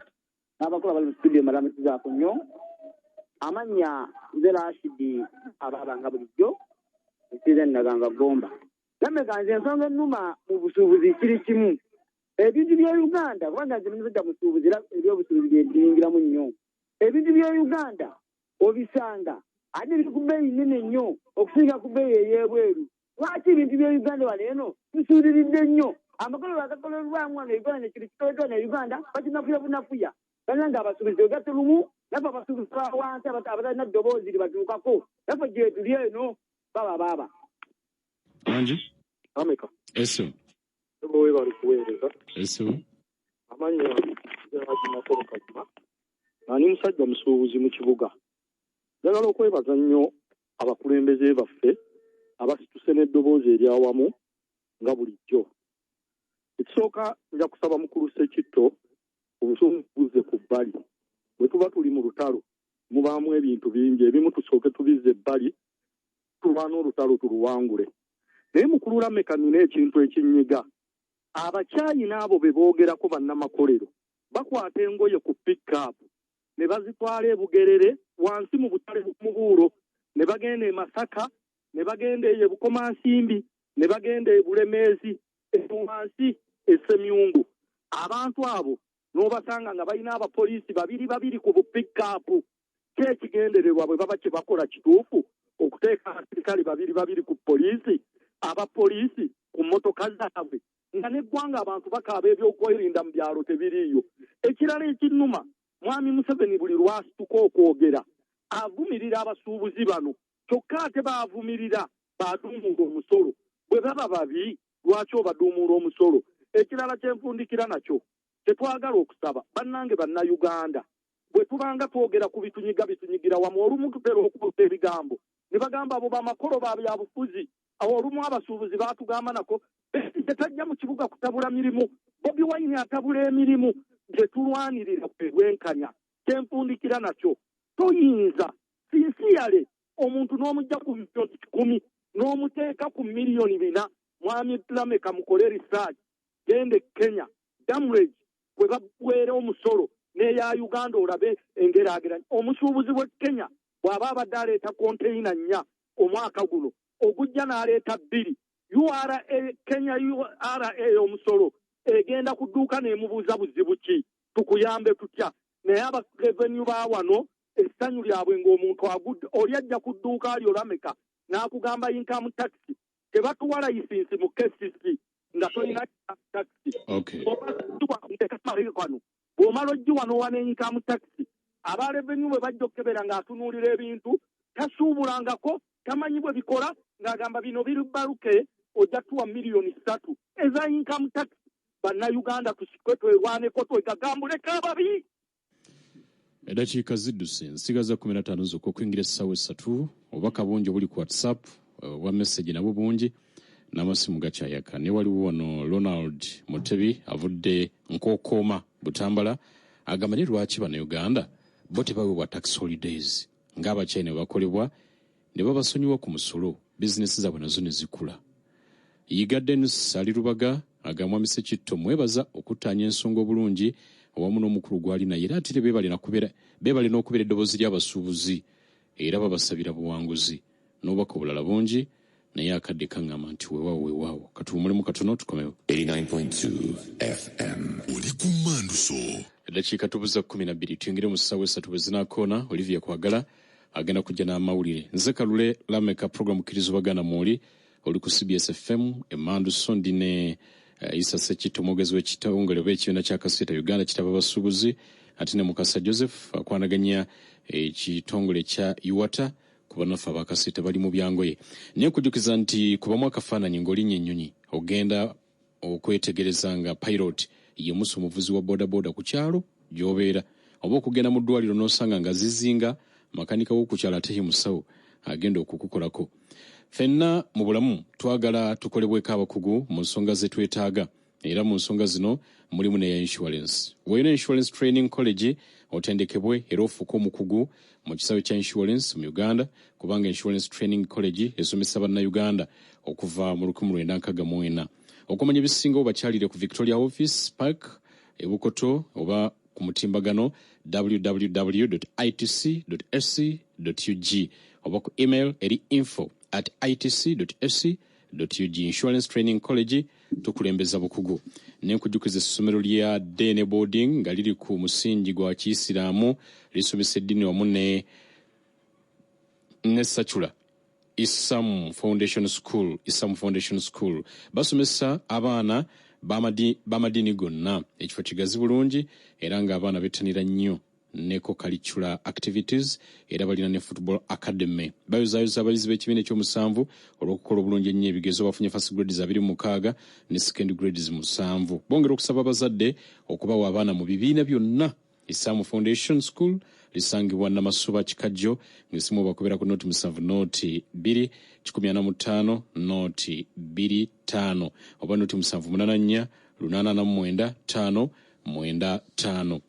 N'abakulu abali mu studio mbalamusizaako nnyo. Amannya nze Rashidi Abaabanga bulijjo. Nsiiza Naganga Gomba. Lameka, nze ensonga ennuma mu busuubuzi kiri kimu. Ebintu bya Uganda, kubanga nze ndi musajja musuubuzi era ebyobusuubuzi bye ndiyingiramu nnyo. Ebintu bya Uganda obisanga ate biri ku bbeeyi nnene nnyo okusinga ku bbeeyi ey'ebweru. Lwaki ebintu bya Uganda wano eno bisuuliridde nnyo? Amakolero agakolebwamu wano e Uganda ne kino kikoleddwa wano e Uganda bakinafuya bunafuya. Bannange abasuubuzi twegatte lumu, naffe abasuubuzi ba wansi abatalina ddoboozi libatuukako, naffe gyetuli eno baba baaba. Wangi? Ameka. Eso. Ssebo weebale kuweereza. Eso. Amannya nze Haji Makolo Kaguma nga ndi musajja musuubuzi mu kibuga. Njagala okwebaza nnyo abakulembeze baffe abasituse n'eddoboozi ery'awamu nga bulijjo. Ekisooka nja kusaba mukulu Ssekitto obusungu buzze ku bbali. Bwe tuba tuli mu lutalo mubaamu ebintu bingi, ebimu tusooke tubizze ebbali tulwane olutalo tuluwangule. Naye mukulu Lameka nnina ekintu ekinnyiga. Abachina abo be boogerako bannamakolero bakwata engoye ku pick-up ne bazitwala e Bugerere wansi mu butale bw'omubuulo ne bagenda e Masaka ne bagenda eyo e Bukomansimbi ne bagenda e Bulemeezi eyo wansi e Ssemyungu. Abantu abo n'obasanga nga balina abapoliisi babiri babiri ku bu pick-up. Ki ekigendererwa bwe baba kye bakola kituufu okuteeka abasirikale babiri babiri ku poliisi, aba poliisi ku mmotoka zaabwe nga n'eggwanga abantu bakaaba ebyokwerinda mu byalo tebiriiyo. Ekirala ekinnuma, Mwami Museveni buli lw'asituka okwogera avumirira abasuubuzi bano kyokka ate b'avumirira b'aduumuula omusolo. Bwe baba babi lwaki obaduumuula omusolo? Ekirala kye nfundikira nakyo kye twagala okusaba bannange Bannayuganda bwe tubanga twogera ku bitunyiga bitunyigira wamu. Olumu tutera okwogera ebigambo ne bagamba abo bamakolo ba byabufuzi. Awo olumu abasuubuzi baatugamba nako Besigye tajja mu kibuga kutabula mirimu, Bobi Wine atabula emirimu. Gye tulwanirira bwe bwenkanya. Kye nfundikira nakyo toyinza sincerely omuntu n'omuggya ku miliyoni kikumi n'omuteeka ku miliyoni bina. Mwami Lameka mukole research, genda e Kenya damage kwe baggweera omusolo n'eya Uganda olabe engeraageranya. Omusuubuzi w'e Kenya bw'aba abadde aleeta konteyina nnya omwaka guno ogujja n'aleeta bbiri, ura, Kenya ura omusolo egenda ku dduuka n'emubuuza buzibu ki, tukuyambe tutya? Naye aba revenue ba wano essanyu lyabwe ng'omuntu agudde, oli ajja ku dduuka lyo Lameka n'akugamba income tax, tebatuwa layisinsi mu KCC nga tolina income tax. Bw'omala ogiwa n'owa ne income tax, aba revenue bwe bajja okukebera ng'atunuulira ebintu tasuubulangako, tamanyi bwe bikola, ng'agamba bino biri baluke, ojja tuwa miliyoni ssatu eza income tax. Bannayuganda tusituke twerwaneko twegagambuleko ababi. Eddakiika zidduse nsigaza 15 zokka okuyingira essaawa essatu. Obubaka bungi obuli ku WhatsApp, obwa message nabwo bungi n'amasimu gakyayaka. Naye waliwo wano Ronald Mutebi avudde Nkokooma Butambala agamba naye lwaki Bannayuganda bo tebaweebwa tax holidays ng'Abachina bwe bakolebwa ne babasonyiwa ku musolo bizinesi zaabwe nazo ne zikula. Yiga Denis ali Lubaga agamba Mwami Ssekitto mwebaza okuttaanya ensonga obulungi awamu n'omukulu gw'ali naye era ate beebale n'okubeera eddoboozi ly'abasuubuzi era babasabira buwanguzi n'obubaka obulala bungi naye akadde kaŋŋamba nti weewaawo weewaawo katuwummulemu katono tukomewo. 89.2 FM. Oli ku Manduso. Eddakiika tubuza 12 tuyingire mu ssaawa esatu bwe zinaakoona. Olivia Kwagala agenda kujja n'amawulire. Nze Kalule Lameka, program Kkiriza Obaganda mwoli oli ku CBS FM Emanduso. Ndi ne Isa Ssekitto omwogezi w'ekitongole oba ekibiina kya Kasiita Uganda kitaba abasuubuzi, ate ne Mukasa Joseph akwanaganya ekitongole kya UATA ku bannaffe abakasiita bali mu byangoye. Naye nkujjukiza nti kubamu akafaananyi ng'olinnya ennyonyi ogenda okwetegereza nga pilot ye musa omuvuzi wa bodaboda ku kyalo gy'obeera, oba okugenda mu ddwaliro n'osanga nga zizinga makanika w'oku kyalo ate ye musawo agenda okukukolako. Ffenna mu bulamu twagala tukolebweko abakugu mu nsonga ze twetaaga era mu nsonga zino mulimu n'eya insurance. Weeyune Insurance Training College otendekebwe era ofuuke omukugu mu kisaawe kya insurance mu Uganda kubanga Insurance Training College esomesa Bannayuganda okuva mu 1964. Okumanya ebisingawo bakyalire ku Victoria Office Park e Bukoto oba ku mutimbagano www.itc.ac.ug oba ku email eri info. at itc ac ug. Insurance Training College, tukulembeza bukugu. Nenkujjukiza essomero lya Dene Boarding nga liri ku musingi gwa Kiyisiraamu, lisomesa eddiini wamu ne secular. Isam Foundation School, Isam Foundation School basomesa abaana b'amadiini gonna. Ekifo kigazi bulungi era ng'abaana bettanira nnyo ne co-curricular activities, era balina ne football academy. Bayozaayoza abayizi b'ekibiina ekyomusanvu olw'okukola obulungi ennyo ebigezo, bafunye first grades 26 ne second grades 7. Bongera okusaba abazadde okubawa abaana mu bibiina byonna. Isamu Foundation School lisangibwa Namasuba Kikajjo, ng'esimu bakubira ku 0 7 0 2 145 0 2 5 oba 0 7 8 4 8 9 5 9.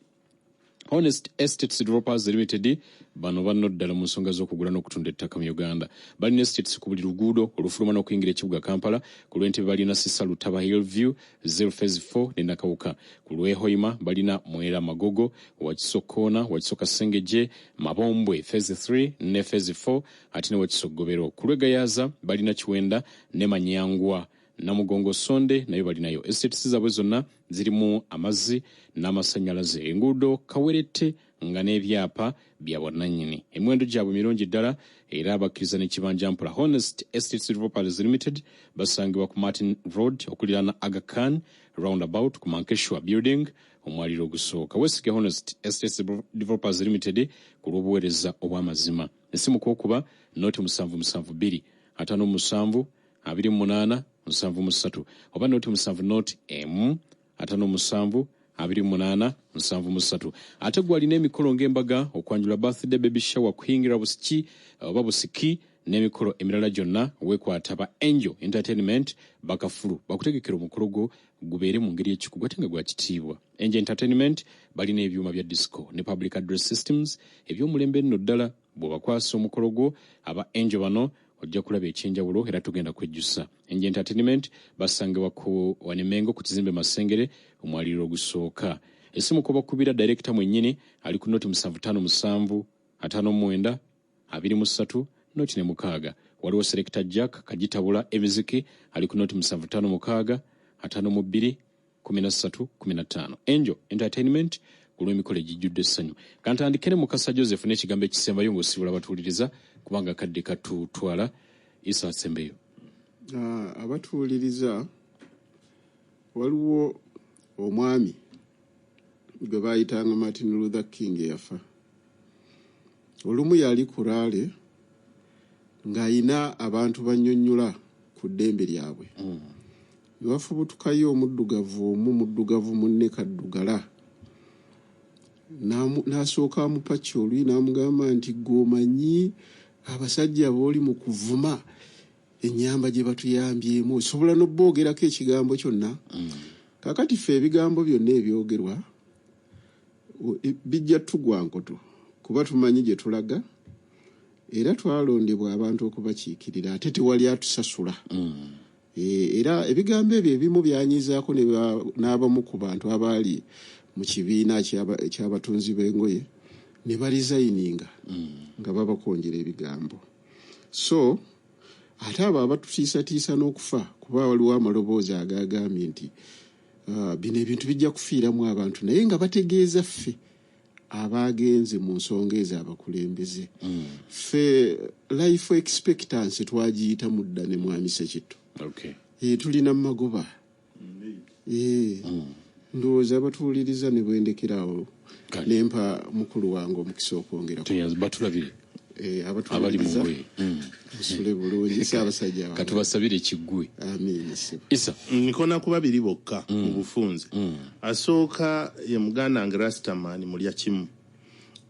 Honest Estates Developers Limited, bano banno ddala mu nsonga z'okugula n'okutunda ettaka mu Uganda. Balina estates ku buli luguudo olufuluma n'okuyingira ekibuga Kampala. Ku lw'Entebe balina Sisa Lutaba Hillview 0 phase 4 ne Nakawuka. Ku lw'e Hoima balina Mwera Magogo, Wakiso Koona, Wakiso Kasengejje, Mabombwe phase 3 ne phase 4, ate ne Wakiso Gobero. Ku lw'e Gayaza balina Kiwenda ne Manyangwa. Namugongo Sonde nayo balinayo. Estates zaabwe zonna zirimu amazzi n'amasannyalaze, enguudo kawerette nga n'ebyapa bya bwannannyini. Emiwendo gyabwe mirungi ddala era bakkiriza n'ekibanja mpola. Honest Estates Developers Limited basangibwa ku Martin Road okuliraana Aga Khan Roundabout ku Mankeshwa Building, omwaliro ogusooka. Weesige Honest Estates Developers Limited ku lw'obuweereza obw'amazima. Esimu kwokuba 0 7 7 2 57 28 73 oba 0 7 0 1 57 28 73. Ate gwe alina emikolo ng'embaga, okwanjula, birthday, baby shower, kuyingira busiki oba busiki n'emikolo emirala gyonna, weekwata ba Angel Entertainment bakafulu bakutegekera omukolo gwo gubeere mu ngeri ekikugu ate nga gwa kitiibwa. Angel Entertainment balina ebyuma bya disco ne public address systems eby'omulembe nno ddala. Bw'obakwasa omukolo gwo aba Angel bano, ojja kulaba ekyenjawulo era tugenda kwejjusa. Angel Entertainment basangibwa ku Wanemengo ku kizimbe Masengere, omwaliriro ogusooka. Esimu kubakubira director mwennyini ali ku 0 7 5 7 59 23 0 6. Waliwo selector Jack Kagitabula emiziki ali ku 0 7 5 6 52 13 15. Angel Entertainment ku lw'emikolo egijjudde essanyu. Kantandike ne Mukasa Joseph n'ekigambo ekisembayo ng'osibula batuwuliriza, kubanga kadde katutwala. Isa asembeyo. Abatuwuliriza, waliwo omwami gwe bayitanga Martin Luther King eyafa. Olumu yali ku rally ng'ayina abantu bannyonnyola ku ddembe lyabwe, ne bafubutukayo omuddugavu omu, muddugavu munne kaddugala, n'asooka amupakya oluyi n'amugamba nti, "Gwe omanyi abasajja b'oli mu kuvuma ennyamba gye batuyambyemu, osobola n'obboogerako ekigambo kyonna?" Kaakati ffe ebigambo byonna ebyogerwa bijja tugwa nkoto, kuba tumanyi gye tulaga era twalondebwa abantu okubakiikirira, ate tewali atusasula. Era ebigambo ebyo ebimu byanyizaako n'abamu ku bantu abaali mu kibiina ekyabatunzi b'engoye ne baresigninga nga babakonjera ebigambo. So ate abo abatutiisatiisa n'okufa, kuba waliwo amaloboozi agagambye nti bino ebintu bijja kufiiramu abantu, naye nga bategeeza ffe abagenze mu nsonga ezo abakulembeze. Ffe life expectancy twagiyita mudda ne mwami Sekitto. Tulina mu magoba. Ndowooza abatuwuliriza ne bwendekerawo nempa mukulu wange omukisa okwongerako. Batulabire. Abali mu Abatuwuliriza, ngoye. Musule bulungi, Ssaabasajja wange. Katubasabire kiggwe. Amiina, ssebo. Isa. Nkona ku babiri bokka mu bufunze. Asooka ye muganda wange Rastaman Mulya Kimu.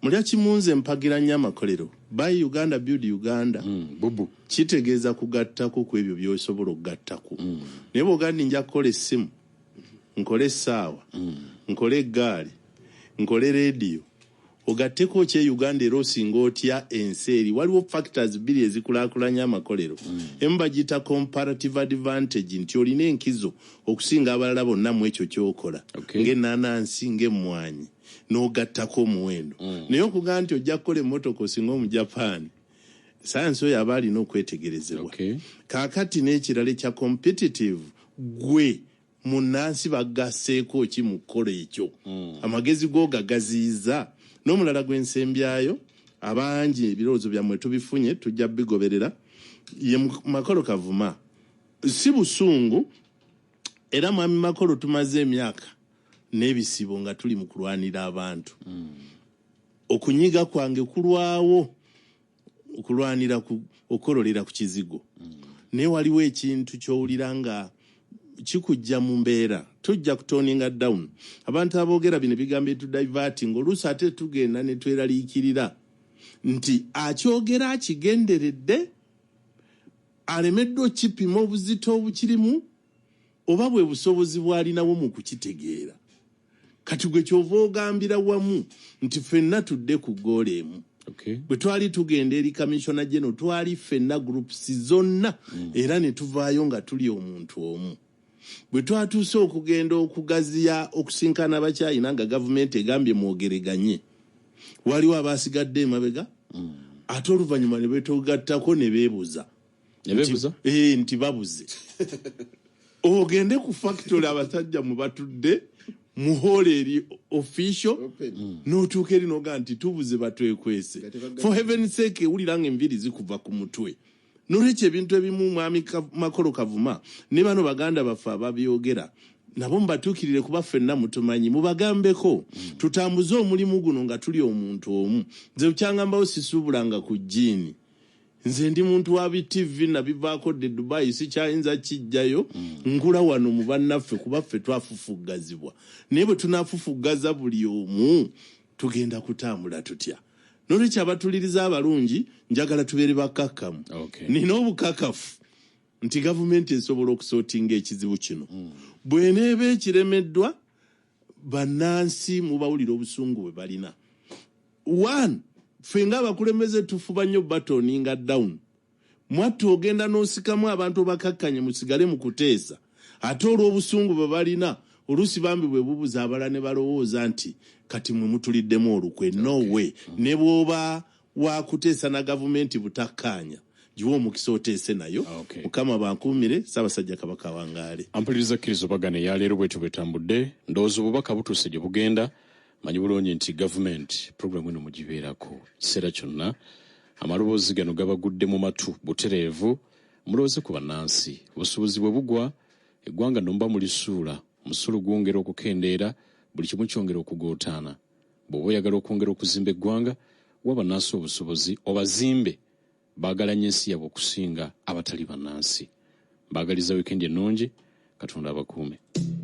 Mulya Kimu, nze mpagira nnyo amakolero. Buy Uganda, build Uganda. Bubu. Kitegeeza kugattako ku ebyo by'osobola okugattako, naye bw'ogaa nti nja kukola essimu, nkole essaawa, nkole eggaali, nkole leediyo, ogatteko ki e Uganda? Era osinga otya ensi eri? Waliwo factors bbiri ezikulaakulanya amakolero. Emu bagiyita comparative advantage, nti olina enkizo okusinga abalala bonna mu ekyo kyokola, ng'ennaanansi, ng'emmwanyi, n'ogattako omuwendo. Naye okugamba nti ojja kukola emmotoka osinga Omujapaani, Sayansi oyo aba alina okwetegerezebwa. Kaakati n'ekirala ekya competitive, gwe munnansi bagasseeko ki mu kukola ekyo? Amagezi go gagaziyiza. N'omulala gwe nsembyayo, abangi ebirowoozo byammwe tubifunye, tujja bigoberera, ye Makolo Kavuma. Si busungu, era mwami Makolo tumaze emyaka n'ebisibo nga tuli mu kulwanira abantu. Okunyiga kwange kulwawo okulwanira okukololera ku kizigo. Naye waliwo ekintu ky'owulira nga kikujja mu mbeera, tujja kutoninga down abantu aboogera bino ebigambo etudiverting. Oluusi ate tugenda ne tweraliikirira nti akyogera akigenderedde, alemeddwa okipima obuzito obukirimu, oba bwe busobozi bw'alinawo mu kukitegeera. Kati gwe kyova ogambira wamu nti ffenna tudde ku ggoolo emu. Bwe twali tugenda eri Commissioner General, twali ffenna groups zonna, era ne tuvaayo nga tuli omuntu omu. Bwe twatuuse okugenda okugaziya okusinkana abakyayina nga gavumenti egambye mwogereganye, waliwo abasigadde emabega, ate oluvannyuma ne betugattako ne beebuza. Ne beebuza? Nti babuze. Ogende ku factory abasajja mu batudde mu hall eri official, n'otuuka eri n'ogaa nti tubuze, batwekwese. For heaven sake, ewulira nga enviiri zikuva ku mutwe. Nolwekyo ebintu ebimu, mwami Makolo Kavuma ne bano baganda baffe ababyogera nabo mubatuukirire, kuba ffenna mutumanyi, mubagambeko tutambuze omulimu guno nga tuli omuntu omu. Nze kyangambawo sisuubulanga ku jjiini. Nze ndi muntu wa bitv, nabivaako dde Dubai, sikyayinza kijjayo. Nkula wano mu bannaffe, kuba ffe twafufuggazibwa. Naye bwe tunafufuggaza buli omu, tugenda kutambula tutya? Nolwekyo abatuliriza abalungi, njagala tubeere bakkakkamu. Nina obukakafu nti gavumenti esobola okusootinga ekizibu kino. Bw'eneeba ekiremeddwa, bannansi mubawulira obusungu bwe balina. One, ffe ng'abakulembeze tufuba nnyo batoninga down. Mwattu ogenda n'osikamu abantu obakakkanye musigale mu kuteesa, ate olw'obusungu bwe balina oluusi bambi bwe bubuza abalala ne balowooza nti kati mwe mutuliddemu olukwe. No way. Ne bw'oba wakuteesa na gavumenti butakkaanya, giwe omukisa oteese nayo. Mukama bankuumire, Ssaabasajja Kabaka awangaale. Ampuliriza, kkiriza obagana eyaleero bwetyo bwetambudde. Ndowooza obubaka butuuse gye bugenda. Manyi bulungi nti gavumenti puroguramu eno mugibeerako kiseera kyonna. Amaloboozi gano gabagudde mu matu butereevu. Mulowooze ku bannansi. Obusuubuzi bwe bugwa, eggwanga nno muba mulisuula. Omusolo gwongera okukendeera, buli kimu kyongera okugootaana. Bw'oba oyagala okwongera okuzimba eggwanga, wa bannansi obusobozi obazimbe. Baagala nnyo ensi yaabwe okusinga abatali bannansi. Mbaagaliza wiikendi ennungi. Katonda abakuume.